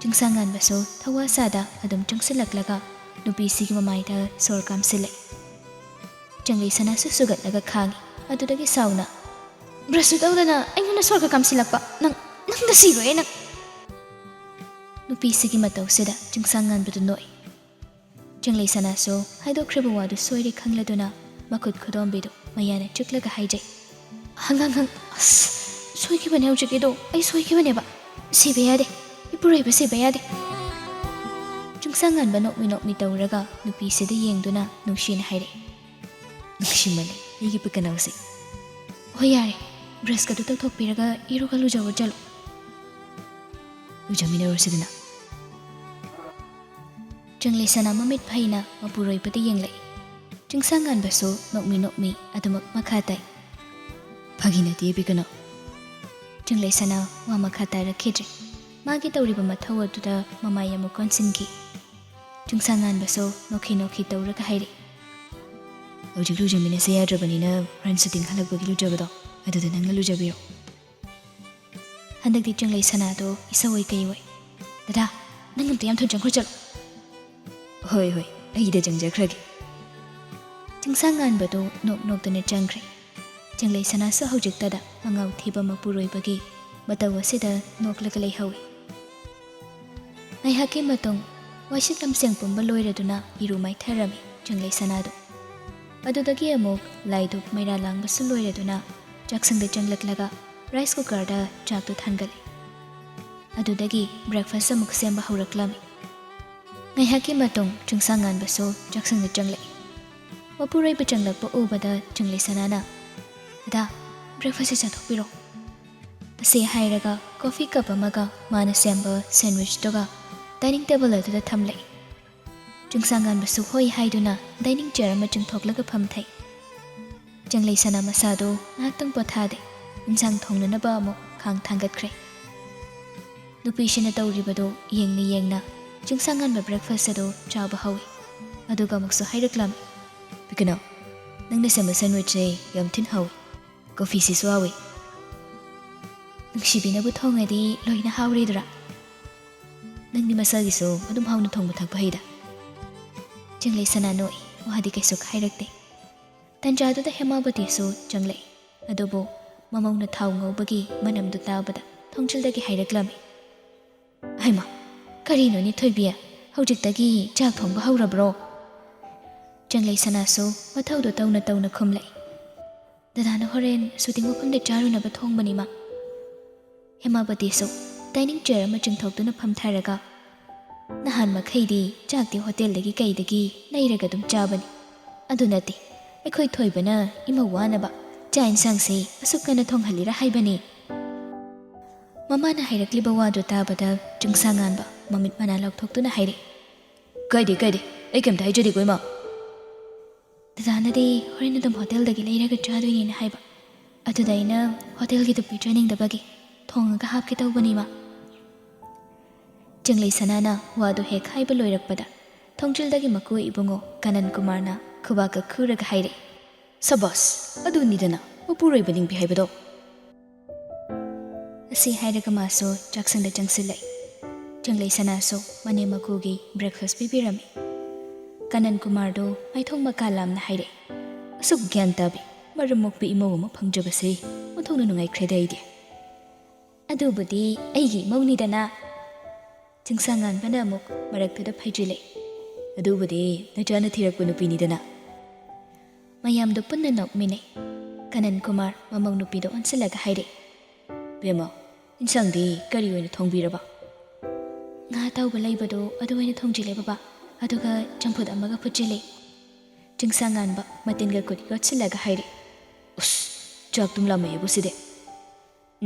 ꯆꯤꯡꯁꯥꯡꯉꯥꯟꯕꯁꯨ ꯊꯋꯥ ꯁꯥꯗ ꯑꯗꯨꯝ ꯆꯪꯁꯤꯜꯂꯛꯂꯒ ꯅꯨꯄꯤꯁꯤꯒꯤ ꯃꯃꯥꯏꯗ ꯁꯣꯔ ꯀꯥꯝꯁꯤꯜꯂꯦ꯫ ꯆꯪꯂꯩ ꯁꯅꯥꯁꯨ ꯁꯨꯒꯠꯂꯒ ꯈꯥꯡꯉꯤ꯫ ꯑꯗꯨꯗꯒꯤ ꯁꯥꯎꯅ, "ꯕ꯭ꯔꯁꯁꯨ ꯇꯧꯗꯅ ꯑꯩꯉꯣꯟꯗ ꯁꯣꯔꯒ ꯀꯥꯝꯁꯤꯜꯂꯛꯄ! ꯅꯪ, ꯅꯪꯗ ꯁꯤꯔꯣꯏ ꯅꯪ!" ꯅꯨꯄꯤꯁꯤꯒꯤ ꯃꯇꯧꯁꯤꯗ ꯆꯤꯡꯁꯥꯡꯉꯥꯟꯕꯗꯨ ꯅꯣꯛꯏ꯫ ꯆꯪꯂꯩ ꯁꯅꯥꯁꯨ ꯍꯥꯏꯗꯣꯛꯈ꯭ꯔꯤꯕ ꯋꯥꯗꯨ ꯁꯣꯏꯔꯦ ꯈꯪꯂꯗꯨꯅ ꯃꯈꯨꯠ ꯈꯨꯗꯣꯝꯕꯤꯗꯨ ꯃꯌꯥꯅ ꯆꯤꯛꯂꯒ ꯍꯥꯏꯖꯩ, "ꯍꯪ ꯍꯪ ꯍꯪ, ꯑꯁ, ꯁꯣꯏꯈꯤꯕꯅꯦ ꯍꯧꯖꯤꯛꯀꯤꯗꯣ, ꯑꯩ ꯁꯣꯏꯈꯤꯕꯅꯦꯕ꯫ ꯁꯤꯕ ꯌꯥꯗꯦ, ꯏꯄꯨꯔꯣꯏꯕ ꯁꯤꯕ ꯌꯥꯗꯦ!" ꯆꯤꯡꯁꯥꯡꯉꯥꯟꯕ ꯅꯣꯛꯃꯤ ꯅꯣꯛꯃꯤ ꯇꯧꯔꯒ ꯅꯨꯄꯤꯁꯤꯗ ꯌꯦꯡꯗꯨꯅ ꯅꯨꯡꯁꯤꯅ ꯍꯥꯏꯔꯛꯏ, "ꯅꯨꯡꯁꯤꯃꯜꯂꯦ ꯑꯩꯒꯤ ꯄꯤꯀꯅꯧꯁꯦ꯫ ꯍꯣꯏ ꯌꯥꯔꯦ, ꯕ꯭ꯔꯁꯀꯗꯨ ꯇꯧꯊꯣꯛꯄꯤꯔꯒ ꯏꯔꯨꯒ ꯂꯨꯖꯧꯔꯣ ꯆꯠꯂꯣ꯫ ꯂꯨꯖꯃꯤꯟꯅꯔꯨꯁꯤꯗꯅ꯫" ꯆꯪꯂꯩ ꯁꯅꯥ ꯃꯃꯤꯠ ꯐꯩꯅ ꯃꯄꯨꯔꯣꯏꯕꯗ ꯌꯦꯡꯂꯛꯏ꯫ ꯆꯤꯡꯁꯥꯡꯉꯥꯟꯕꯁꯨ ꯅꯣꯛꯃꯤ ꯅꯣꯛꯃꯤ ꯑꯗꯨꯃꯛ ꯃꯈꯥ ꯇꯥꯏ, "ꯐꯥꯒꯤ ꯅꯠꯇꯦ ꯄꯤꯀꯅꯧ꯫" ꯆꯪꯂꯩ ꯁꯅꯥ ꯋꯥ ꯃꯈꯥ ꯇꯥꯔꯛꯈꯤꯗ꯭ꯔꯦ꯫ ꯃꯥꯒꯤ ꯇꯧꯔꯤꯕ ꯃꯊꯧ ꯑꯗꯨꯗ ꯃꯃꯥꯏ ꯑꯃꯨꯛ ꯀꯣꯟꯁꯤꯟꯈꯤ꯫ ꯆꯤꯡꯁꯥꯡꯉꯥꯟꯕꯁꯨ ꯅꯣꯛꯈꯤ ꯅꯣꯛꯈꯤ ꯇꯧꯔꯒ ꯍꯥꯏꯔꯛꯏ, "ꯍꯧꯖꯤꯛ ꯂꯨꯖꯃꯤꯟꯅꯁꯦ ꯌꯥꯗ꯭ꯔꯕꯅꯤꯅ ꯐ꯭ꯔꯦꯟꯁ ꯁꯨꯇꯤꯡ ꯍꯜꯂꯛꯄꯒꯤ ꯂꯨꯖꯕꯗꯣ ꯑꯗꯨꯗ ꯅꯪꯅ ꯂꯨꯖꯕꯤꯔꯣ꯫" ꯍꯟꯗꯛꯇꯤ ꯆꯪꯂꯩ ꯁꯅꯥꯗꯣ ꯏꯁꯧ ꯑꯣꯏ ꯀꯩ ꯑꯣꯏ, "ꯗꯗꯥ, ꯅꯪ ꯑꯝꯇ ꯌꯥꯝ ꯊꯨꯅ ꯆꯪꯈ꯭ꯔꯣ ꯆꯠꯂꯣ꯫" "ꯍꯣꯏ ꯍꯣꯏ, ꯑꯩꯗ ꯆꯪꯖꯈ꯭ꯔꯒꯦ꯫" ꯆꯤꯡꯁꯥꯡꯉꯥꯟꯕꯗꯣ ꯅꯣꯛ ꯅꯣꯛꯇꯅ ꯆꯪꯈ꯭ꯔꯦ꯫ ꯆꯪꯂꯩ ꯁꯅꯥꯁꯨ ꯍꯧꯖꯤꯛꯇꯗ ꯃꯉꯥꯎ ꯊꯤꯕ ꯃꯄꯨꯔꯣꯏꯕꯒꯤ ꯃꯇꯧ ꯑꯁꯤꯗ ꯅꯣꯛꯂꯒ ꯂꯩꯍꯧꯏ꯫ ꯉꯥꯏꯍꯥꯛꯀꯤ ꯃꯇꯨꯡ ꯋꯥꯏꯁꯤꯠ ꯂꯝꯁꯦꯡ ꯄꯨꯝꯕ ꯂꯣꯏꯔꯗꯨꯅ ꯏꯔꯨ ꯃꯥꯏꯊꯔꯝꯃꯤ ꯆꯪꯂꯩ ꯁꯅꯥꯗꯨ꯫ ꯑꯗꯨꯗꯒꯤ ꯑꯃꯨꯛ ꯂꯥꯏ ꯙꯨꯞ ꯃꯩꯔꯥ ꯂꯥꯡꯕꯁꯨ ꯂꯣꯏꯔꯗꯨꯅ ꯆꯥꯛꯁꯪꯗ ꯆꯪꯂꯛꯂꯒ ꯔꯥꯏꯁ ꯀꯨꯀꯔꯗ ꯆꯥꯛꯇꯨ ꯊꯥꯡꯒꯠꯂꯤ꯫ ꯑꯗꯨꯗꯒꯤ ꯕ꯭ꯔꯦꯛꯐꯥꯁ ꯑꯃꯨꯛ ꯁꯦꯝꯕ ꯍꯧꯔꯛꯂꯝꯃꯤ꯫ ꯉꯥꯏꯍꯥꯛꯀꯤ ꯃꯇꯨꯡ ꯆꯤꯡꯁꯥꯡꯉꯥꯟꯕꯁꯨ ꯆꯥꯛꯁꯪꯗ ꯆꯪꯂꯛꯏ꯫ ꯃꯄꯨꯔꯣꯏꯕ ꯆꯪꯂꯛꯄ ꯎꯕꯗ ꯆꯪꯂꯩ ꯁꯅꯥꯅ, "ꯗꯗꯥ, ꯕ꯭ꯔꯦꯛꯐꯥꯁꯁꯦ ꯆꯥꯊꯣꯛꯄꯤꯔꯣ꯫" ꯑꯁꯤ ꯍꯥꯏꯔꯒ ꯀꯣꯐꯤ ꯀꯞ ꯑꯃꯒ ꯃꯥꯅ ꯁꯦꯝꯕ ꯁꯦꯟꯋꯤꯆꯇꯨꯒ ꯗꯥꯏꯅꯤꯡ ꯇꯦꯕꯜ ꯑꯗꯨꯗ ꯊꯝꯂꯛꯏ꯫ ꯆꯤꯡꯁꯥꯡꯉꯥꯟꯕꯁꯨ ꯍꯣꯏ ꯍꯥꯏꯗꯨꯅ ꯗꯥꯏꯅꯤꯡ ꯆꯤꯌꯔ ꯑꯃ ꯆꯤꯡꯊꯣꯛꯂꯒ ꯐꯝꯊꯩ꯫ ꯆꯪꯂꯩ ꯁꯅꯥ ꯃꯁꯥꯗꯨ ꯉꯥꯏꯍꯥꯛꯇꯪ ꯄꯣꯊꯥꯗꯦ꯫ ꯏꯟꯁꯥꯡ ꯊꯣꯡꯅꯅꯕ ꯑꯃꯨꯛ ꯈꯥꯡ ꯊꯥꯡꯒꯠꯈ꯭ꯔꯦ꯫ ꯅꯨꯄꯤꯁꯤꯅ ꯇꯧꯔꯤꯕꯗꯨ ꯌꯦꯡꯅ ꯌꯦꯡꯅ ꯆꯤꯡꯁꯥꯡꯉꯥꯟꯕ ꯕ꯭ꯔꯦꯛꯐꯥꯁ ꯑꯗꯨ ꯆꯥꯕ ꯍꯧꯏ꯫ ꯑꯗꯨꯒ ꯑꯃꯨꯛꯁꯨ ꯍꯥꯏꯔꯛꯂꯝꯃꯤ, "ꯄꯤꯀꯅꯧ, ꯅꯪꯅ ꯁꯦꯝꯕ ꯁꯦꯟꯋꯤꯆꯁꯦ ꯌꯥꯝ ꯊꯤꯅ ꯍꯥꯎꯏ꯫ ꯀꯣꯐꯤꯁꯤꯁꯨ ꯍꯥꯎꯏ꯫" ꯅꯨꯡꯁꯤꯕꯤꯅꯕꯨ ꯊꯣꯡꯉꯗꯤ ꯂꯣꯏꯅ ꯍꯥꯎꯔꯦꯗꯨꯔꯥ? ꯅꯪꯗꯤ ꯃꯁꯥꯒꯤꯁꯨ ꯑꯗꯨꯝ ꯍꯥꯎꯅ ꯊꯣꯡꯕ ꯊꯥꯛꯄ ꯍꯩꯗ꯫ ꯆꯤꯡꯂꯩ ꯁꯅꯥ ꯅꯣꯛꯏ, ꯋꯥꯗꯤ ꯀꯩꯁꯨ ꯍꯥꯏꯔꯛꯇꯦ꯫ ꯇꯟꯖꯥꯗꯨꯗ ꯍꯦꯃꯥꯕꯇꯤꯁꯨ ꯆꯪꯂꯛꯏ꯫ ꯑꯗꯨꯕꯨ ꯃꯃꯧꯅ ꯊꯥꯎ ꯉꯧꯕꯒꯤ ꯃꯅꯝꯗꯨ ꯇꯥꯕꯗ ꯊꯣꯡꯖꯤꯜꯗꯒꯤ ꯍꯥꯏꯔꯛꯂꯝꯃꯤ꯫ "ꯍꯩꯃꯥ, ꯀꯔꯤꯅꯣꯅꯦ ꯊꯣꯏꯕꯤ, ꯍꯧꯖꯤꯛꯇꯒꯤ ꯆꯥꯛ ꯊꯣꯡꯕ ꯍꯧꯔꯕ꯭ꯔꯣ?" ꯆꯤꯡꯂꯩ ꯁꯅꯥꯁꯨ ꯃꯊꯧꯗꯣ ꯇꯧꯅ ꯇꯧꯅ ꯈꯨꯝꯂꯛꯏ꯫ "ꯗꯗꯥꯅ ꯍꯣꯔꯦꯟ ꯁꯨꯇꯤꯡ ꯃꯐꯝꯗ ꯆꯥꯔꯨꯅꯕ ꯊꯣꯡꯕꯅꯤꯃ꯫" ꯍꯦꯃꯥꯕꯇꯤꯁꯨ ꯗꯥꯏꯅꯤꯡ ꯆꯤꯌꯔ ꯑꯃ ꯆꯤꯡꯊꯣꯛꯇꯨꯅ ꯐꯝꯊꯔꯒ, "ꯅꯍꯥꯟ ꯃꯈꯩꯗꯤ ꯆꯥꯛꯇꯤ ꯍꯣꯇꯦꯜꯗꯒꯤ ꯀꯩꯗꯒꯤ ꯂꯩꯔꯒ ꯑꯗꯨꯝ ꯆꯥꯕꯅꯤ꯫ ꯑꯗꯨ ꯅꯠꯇꯦ, ꯑꯩꯈꯣꯏ ꯊꯣꯏꯕꯅ ꯏꯃꯧ ꯋꯥꯅꯕ ꯆꯥꯛ ꯏꯟꯁꯥꯡꯁꯦ ꯑꯁꯨꯛ ꯉꯟꯅ ꯊꯣꯡꯍꯜꯂꯤꯔꯥ ꯍꯥꯏꯕꯅꯤ꯫" ꯃꯃꯥꯅ ꯍꯥꯏꯔꯛꯂꯤꯕ ꯋꯥꯗꯨ ꯇꯥꯕꯗ ꯆꯤꯡꯁꯥ ꯉꯥꯟꯕ ꯃꯃꯤꯠ ꯃꯅꯥ ꯂꯥꯎꯊꯣꯛꯇꯨꯅ ꯍꯥꯏꯔꯛꯏ꯫ "ꯀꯥꯏꯗꯦ, ꯀꯥꯏꯗꯦ, ꯑꯩ ꯀꯩꯝꯇ ꯍꯥꯏꯖꯗꯦꯀꯣ, ꯏꯃꯥ꯫" "ꯗꯗꯥꯅꯗꯤ ꯍꯣꯔꯦꯟ ꯑꯗꯨꯝ ꯍꯣꯇꯦꯜꯗꯒꯤ ꯂꯩꯔꯒ ꯆꯥꯗꯣꯏꯅꯦꯅ ꯍꯥꯏꯕ꯫ ꯑꯗꯨꯗ ꯑꯩꯅ ꯍꯣꯇꯦꯜꯒꯤꯗꯨ ꯄꯤꯖꯅꯤꯡꯗꯕꯒꯤ ꯊꯣꯡꯉꯒ ꯍꯥꯞꯀꯦ ꯇꯧꯕꯅꯤꯃ꯫" ꯆꯤꯡꯂꯩ ꯁꯅꯥꯅ ꯋꯥꯗꯨ ꯍꯦꯛ ꯍꯥꯏꯕ ꯂꯣꯏꯔꯛꯄꯗ, ꯊꯣꯡꯖꯤꯜꯗꯒꯤ ꯃꯀꯨ ꯏꯕꯨꯡꯉꯣ ꯀꯅꯟ ꯀꯨꯃꯥꯔꯅ ꯈꯨꯕꯥꯛꯀ ꯈꯨꯔꯒ ꯍꯥꯏꯔꯛꯏ, "ꯁꯕꯥꯁ! ꯑꯗꯨꯅꯤꯗꯅ ꯃꯄꯨꯔꯣꯏꯕ ꯅꯤꯡꯕꯤ ꯍꯥꯏꯕꯗꯣ꯫" ꯑꯁꯤ ꯍꯥꯏꯔꯒ ꯃꯥꯁꯨ ꯆꯥꯛꯁꯪꯗ ꯆꯪꯁꯤꯜꯂꯛꯏ꯫ ꯆꯤꯡꯂꯩ ꯁꯅꯥꯁꯨ ꯃꯅꯦꯝ ꯃꯀꯨꯒꯤ ꯕ꯭ꯔꯦꯛꯐꯥꯁ ꯄꯤꯕꯤꯔꯝꯃꯤ꯫ ꯀꯅꯟ ꯀꯨꯃꯥꯔꯗꯨ ꯃꯥꯏꯊꯣꯡ ꯃꯀꯥ ꯂꯥꯝꯅ ꯍꯥꯏꯔꯛꯏ, "ꯑꯁꯨꯛ ꯒ꯭ꯌꯥꯟ ꯇꯥꯕꯤ, ꯃꯔꯝ ꯃꯣꯛꯄꯤ ꯏꯃꯧ ꯑꯃ ꯐꯪꯖꯕꯁꯦ ꯑꯣꯟꯊꯣꯛꯅ ꯅꯨꯡꯉꯥꯏꯈ꯭ꯔꯦꯗ ꯑꯩꯗꯤ꯫" "ꯑꯗꯨꯕꯨꯗꯤ ꯑꯩꯒꯤ ꯏꯃꯧꯅꯤꯗꯅ꯫" ꯆꯤꯡꯁꯥꯉꯥꯟꯕꯅ ꯑꯃꯨꯛ ꯃꯔꯛꯇꯨꯗ ꯐꯩꯖꯤꯜꯂꯛꯏ, "ꯑꯗꯨꯕꯨꯗꯤ ꯅꯆꯥꯅ ꯊꯤꯔꯛꯄ ꯅꯨꯄꯤꯅꯤꯗꯅ꯫" ꯃꯌꯥꯝꯗꯨ ꯄꯨꯟꯅ ꯅꯣꯛꯃꯤꯟꯅꯩ꯫ ꯀꯅꯟ ꯀꯨꯃꯥꯔ ꯃꯃꯧ ꯅꯨꯄꯤꯗ ꯑꯣꯟꯁꯤꯜꯂꯒ ꯍꯥꯏꯔꯛꯏ, "ꯕꯦꯝꯃ, ꯏꯟꯁꯥꯡꯗꯤ ꯀꯔꯤ ꯑꯣꯏꯅ ꯊꯣꯡꯕꯤꯔꯕ?" "ꯉꯥ ꯑꯇꯥꯎꯕ ꯂꯩꯕꯗꯣ ꯑꯗꯨ ꯑꯣꯏꯅ ꯊꯣꯡꯖꯤꯜꯂꯦ ꯕꯕꯥ, ꯑꯗꯨꯒ ꯆꯝꯐꯨꯠ ꯑꯃꯒ ꯐꯨꯠꯆꯤꯜꯂꯦ꯫" ꯆꯤꯡꯁꯥꯉꯥꯟꯕ ꯃꯇꯤꯟꯒ ꯈꯨꯠ ꯌꯣꯠꯁꯤꯜꯂꯒ ꯍꯥꯏꯔꯛꯏ, "ꯎꯁ, ꯆꯥꯛꯇꯨꯝ ꯂꯥꯝꯃꯛꯑꯦꯕꯨ ꯁꯤꯗꯤ꯫"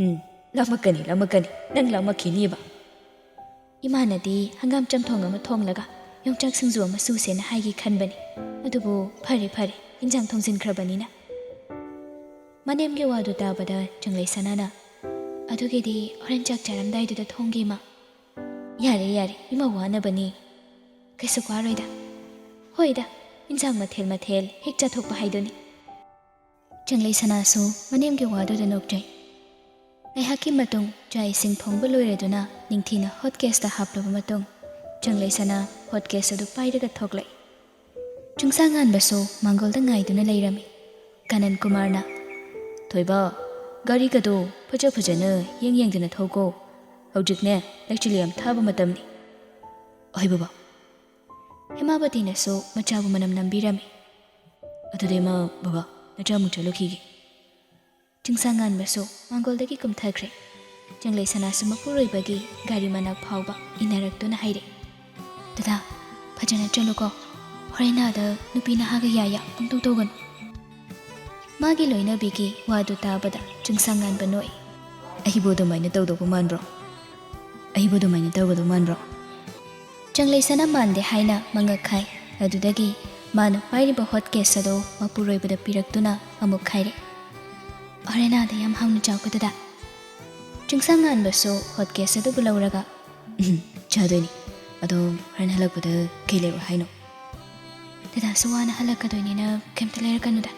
"ꯎꯝ, ꯂꯥꯝꯃꯛꯀꯅꯤ, ꯂꯥꯝꯃꯛꯀꯅꯤ, ꯅꯪ ꯂꯥꯝꯃꯛꯈꯤꯅꯤꯕ꯫ ꯏꯃꯥꯅꯗꯤ ꯍꯪꯒꯥꯝ ꯆꯝꯊꯣꯡ ꯑꯃ ꯊꯣꯡꯂꯒ ꯌꯣꯡꯆꯥꯛ ꯁꯤꯡꯖꯨ ꯑꯃ ꯁꯨꯁꯦꯅ ꯍꯥꯏꯒꯦ ꯈꯟꯕꯅꯤ꯫ ꯑꯗꯨꯕꯨ ꯐꯔꯦ, ꯐꯔꯦ, ꯏꯟꯖꯥꯡ ꯊꯣꯡꯖꯤꯟꯈ꯭ꯔꯕꯅꯤꯅ꯫" ꯃꯅꯦꯝꯒꯤ ꯋꯥꯗꯨ ꯇꯥꯕꯗ ꯆꯤꯡꯂꯩ ꯁꯅꯥꯅ, "ꯑꯗꯨꯒꯤꯗꯤ ꯍꯣꯔꯦꯟ ꯆꯥꯛ ꯆꯥꯔꯝꯗꯥꯏꯗꯨꯗ ꯊꯣꯡꯒꯦ, ꯏꯃꯥ꯫" "ꯌꯥꯔꯦ, ꯌꯥꯔꯦ, ꯏꯃꯥ ꯋꯥꯅꯕꯅꯤ꯫ ꯀꯩꯁꯨ ꯋꯥꯔꯣꯏꯗ꯫ ꯍꯣꯏꯗ, ꯏꯟꯖꯥꯡ ꯃꯊꯦꯜ ꯃꯊꯦꯜ ꯍꯦꯛ ꯆꯥꯊꯣꯛꯄ ꯍꯥꯏꯗꯨꯅꯤ꯫" ꯆꯤꯡꯂꯩ ꯁꯅꯥꯁꯨ ꯃꯅꯦꯝꯒꯤ ꯋꯥꯗꯨꯗ ꯅꯣꯛꯆꯩ꯫ ꯉꯥꯏꯍꯥꯛꯀꯤ ꯃꯇꯨꯡ ꯆꯥꯛ ꯏꯁꯤꯡ ꯊꯣꯡꯕ ꯂꯣꯏꯔꯗꯨꯅ ꯅꯤꯡꯊꯤꯅ ꯍꯣꯠ ꯀꯦꯁꯇ ꯍꯥꯞꯂꯕ ꯃꯇꯨꯡ, ꯆꯪꯂꯩ ꯁꯅꯥ ꯍꯣꯠ ꯀꯦꯁ ꯑꯗꯨ ꯄꯥꯏꯔꯒ ꯊꯣꯛꯂꯛꯏ꯫ ꯆꯤꯡꯁꯥꯡꯉꯥꯟꯕꯁꯨ ꯃꯥꯡꯒꯣꯜꯗ ꯉꯥꯏꯗꯨꯅ ꯂꯩꯔꯝꯃꯤ꯫ ꯀꯥꯅꯟ ꯀꯨꯃꯥꯔꯅ, "ꯊꯣꯏꯕ, ꯒꯥꯔꯤꯒꯗꯣ ꯐꯖ ꯐꯖꯅ ꯌꯦꯡ ꯌꯦꯡꯗꯅ ꯊꯧꯀꯣ꯫ ꯍꯧꯖꯤꯛꯅꯦ ꯂꯩꯆꯤꯜ ꯌꯥꯝ ꯊꯥꯕ ꯃꯇꯝꯅꯤ꯫" "ꯑꯍꯣꯏ ꯕꯕꯥ꯫" ꯍꯦꯃꯥꯕꯇꯤꯅꯁꯨ ꯃꯆꯥꯕꯨ ꯃꯅꯝ ꯅꯝꯕꯤꯔꯝꯃꯤ꯫ "ꯑꯗꯨꯗꯤ ꯃꯥ, ꯕꯕꯥ, ꯅꯆꯥ ꯑꯃꯨꯛ ꯆꯠꯂꯨꯈꯤꯒꯦ꯫" ꯆꯤꯡꯁꯥꯡꯉꯥꯟꯕꯁꯨ ꯃꯥꯡꯒꯣꯜꯗꯒꯤ ꯀꯨꯝꯊꯈ꯭ꯔꯦ꯫ ꯆꯪꯂꯩ ꯁꯅꯥꯁꯨ ꯃꯄꯨꯔꯣꯏꯕꯒꯤ ꯒꯥꯔꯤ ꯃꯅꯥꯛ ꯐꯥꯎꯕ ꯏꯟꯅꯔꯛꯇꯨꯅ ꯍꯥꯏꯔꯦ, "ꯗꯗꯥ, ꯐꯖꯅ ꯆꯠꯂꯨꯀꯣ꯫ ꯍꯣꯔꯦꯟ ꯑꯥꯗ ꯅꯨꯄꯤ ꯅꯍꯥꯒ ꯌꯥꯌꯥ ꯑꯃꯨꯛꯇꯧ ꯇꯧꯒꯅꯨ꯫" ꯃꯥꯒꯤ ꯂꯣꯏꯅꯕꯤꯒꯤ ꯋꯥꯗꯨ ꯇꯥꯕꯗ ꯆꯤꯡꯁꯥꯡꯉꯥꯟꯕ ꯅꯣꯛꯏ꯫ "ꯑꯩꯕꯨ ꯑꯗꯨꯃꯥꯏꯅ ꯇꯧꯗꯧꯕ ꯃꯥꯟꯕ꯭ꯔꯣ? ꯑꯩꯕꯨ ꯑꯗꯨꯃꯥꯏꯅ ꯇꯧꯒꯗꯧ ꯃꯥꯟꯕ꯭ꯔꯣ?" ꯆꯪꯂꯩ ꯁꯅꯥ ꯃꯥꯟꯗꯦ ꯍꯥꯏꯅ ꯃꯉꯛ ꯈꯥꯏ꯫ ꯑꯗꯨꯗꯒꯤ ꯃꯥꯅ ꯄꯥꯏꯔꯤꯕ ꯍꯣꯠ ꯀꯦꯁ ꯑꯗꯨ ꯃꯄꯨꯔꯣꯏꯕꯗ ꯄꯤꯔꯛꯇꯨꯅ ꯑꯃꯨꯛ ꯍꯥꯏꯔꯦ, "ꯍꯣꯔꯦꯟ ꯑꯥꯗ ꯌꯥꯝ ꯍꯥꯎꯅ ꯆꯥꯎꯀꯣ ꯗꯗꯥ꯫" ꯆꯤꯡꯁꯥꯡꯉꯥꯟꯕꯁꯨ ꯍꯣꯠ ꯀꯦꯁ ꯑꯗꯨꯕꯨ ꯂꯧꯔꯒ, "ꯎꯝ, ꯆꯥꯗꯣꯏꯅꯤ꯫ ꯑꯗꯣ ꯍꯣꯔꯦꯟ ꯍꯜꯂꯛꯄꯗ ꯀꯩ ꯂꯩꯔꯛꯑꯣ ꯍꯥꯏꯅꯣ?" "ꯗꯗꯥꯁꯨ ꯋꯥꯅ ꯍꯜꯂꯛꯀꯗꯣꯏꯅꯤꯅ ꯀꯩꯝꯇ ꯂꯩꯔꯛꯀꯅꯨꯗ꯫"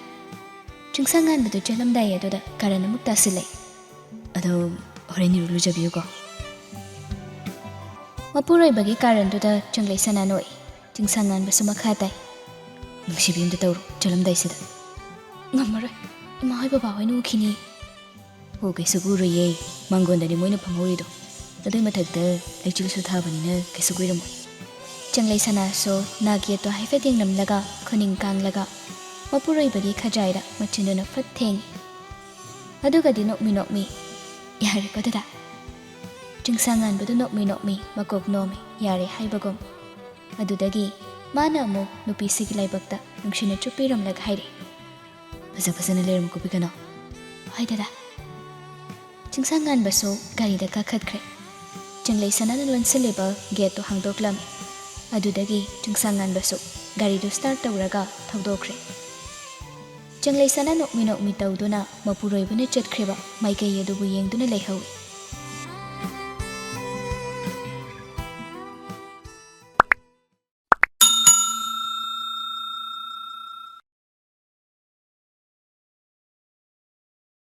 ꯆꯤꯡꯁꯥꯡꯉꯥꯟꯕꯗꯨ ꯆꯠꯂꯝꯗꯥꯏ ꯑꯗꯨꯗ ꯀꯥꯔꯟ ꯑꯃꯨꯛ ꯇꯥꯁꯤꯜꯂꯛꯏ꯫ "ꯑꯗꯣ ꯍꯣꯔꯦꯟ ꯏꯔꯨ ꯂꯨꯖꯕꯤꯌꯨꯀꯣ꯫" ꯃꯄꯨꯔꯣꯏꯕꯒꯤ ꯀꯥꯔꯟꯗꯨꯗ ꯆꯪꯂꯩ ꯁꯅꯥ ꯅꯣꯛꯏ꯫ ꯆꯤꯡꯁꯥꯡꯉꯥꯟꯕꯁꯨ ꯃꯈꯥ ꯇꯥꯏ, "ꯅꯨꯡꯁꯤꯕꯤ ꯑꯝꯇ ꯇꯧꯔꯣ ꯆꯠꯂꯝꯗꯥꯏꯁꯤꯗ꯫" "ꯉꯝꯃꯔꯣꯏ, ꯏꯃꯥ ꯍꯣꯏ ꯕꯕꯥ ꯍꯣꯏꯅ ꯎꯈꯤꯅꯤ꯫" "ꯑꯣ, ꯀꯩꯁꯨ ꯎꯔꯣꯏꯌꯦ, ꯃꯥꯡꯒꯣꯟꯗꯅꯤ ꯃꯣꯏꯅ ꯐꯝꯍꯧꯔꯤꯗꯣ꯫ ꯑꯗꯨꯏ ꯃꯊꯛꯇ ꯂꯩꯆꯤꯜꯁꯨ ꯊꯥꯕꯅꯤꯅ ꯀꯩꯁꯨ ꯀꯨꯏꯔꯝꯃꯣꯏ꯫" ꯆꯪꯂꯩ ꯁꯅꯥꯁꯨ ꯅꯥꯛ ꯌꯦꯠꯇꯣ ꯍꯥꯏꯐꯦꯠ ꯌꯦꯡꯂꯝꯂꯒ ꯈꯨꯅꯤꯡ ꯀꯥꯡꯂꯒ ꯃꯄꯨꯔꯣꯏꯕꯒꯤ ꯈꯖꯥꯏꯗ ꯃꯆꯤꯟꯗꯨꯅ ꯐꯠ ꯊꯦꯡꯉꯤ꯫ ꯑꯗꯨꯒꯗꯤ ꯅꯣꯛꯃꯤ ꯅꯣꯛꯃꯤ, "ꯌꯥꯔꯦꯀꯣ ꯗꯗꯥ꯫" ꯆꯤꯡꯁꯥꯡꯉꯥꯟꯕꯗꯨ ꯅꯣꯛꯃꯤ ꯅꯣꯛꯃꯤ ꯃꯀꯣꯛ ꯅꯣꯝꯃꯤ, ꯌꯥꯔꯦ ꯍꯥꯏꯕꯒꯨꯝ꯫ ꯑꯗꯨꯗꯒꯤ ꯃꯥꯅ ꯑꯃꯨꯛ ꯅꯨꯄꯤꯁꯤꯒꯤ ꯂꯥꯏꯕꯛꯇ ꯅꯨꯡꯁꯤꯅ ꯆꯨꯞꯄꯤꯔꯝꯂꯒ ꯍꯥꯏꯔꯛꯏ, "ꯐꯖ ꯐꯖꯅ ꯂꯩꯔꯝꯃꯨꯀꯣ ꯄꯤꯀꯅꯣ꯫" "ꯍꯣꯏ ꯗꯗꯥ꯫" ꯆꯤꯡꯁꯥꯡꯉꯥꯟꯕꯁꯨ ꯒꯥꯔꯤꯗ ꯀꯥꯈꯠꯈ꯭ꯔꯦ꯫ ꯆꯪꯂꯩ ꯁꯅꯥꯅ ꯂꯣꯟꯁꯤꯜꯂꯤꯕ ꯒꯦꯠꯇꯨ ꯍꯥꯡꯗꯣꯛꯂꯝꯃꯤ꯫ ꯑꯗꯨꯗꯒꯤ ꯆꯤꯡꯁꯥꯡꯉꯥꯟꯕꯁꯨ ꯒꯥꯔꯤꯗꯨ ꯁ꯭ꯇꯥꯔꯠ ꯇꯧꯔꯒ ꯊꯧꯗꯣꯛꯈ꯭ꯔꯦ꯫ ꯆꯪꯂꯩ ꯁꯅꯥ ꯅꯣꯛꯃꯤ ꯅꯣꯛꯃꯤ ꯇꯧꯗꯨꯅ ꯃꯄꯨꯔꯣꯏꯕꯅ ꯆꯠꯈ꯭ꯔꯤꯕ ꯃꯥꯏꯀꯩ ꯑꯗꯨꯕꯨ ꯌꯦꯡꯗꯨꯅ ꯂꯩꯍꯧꯏ꯫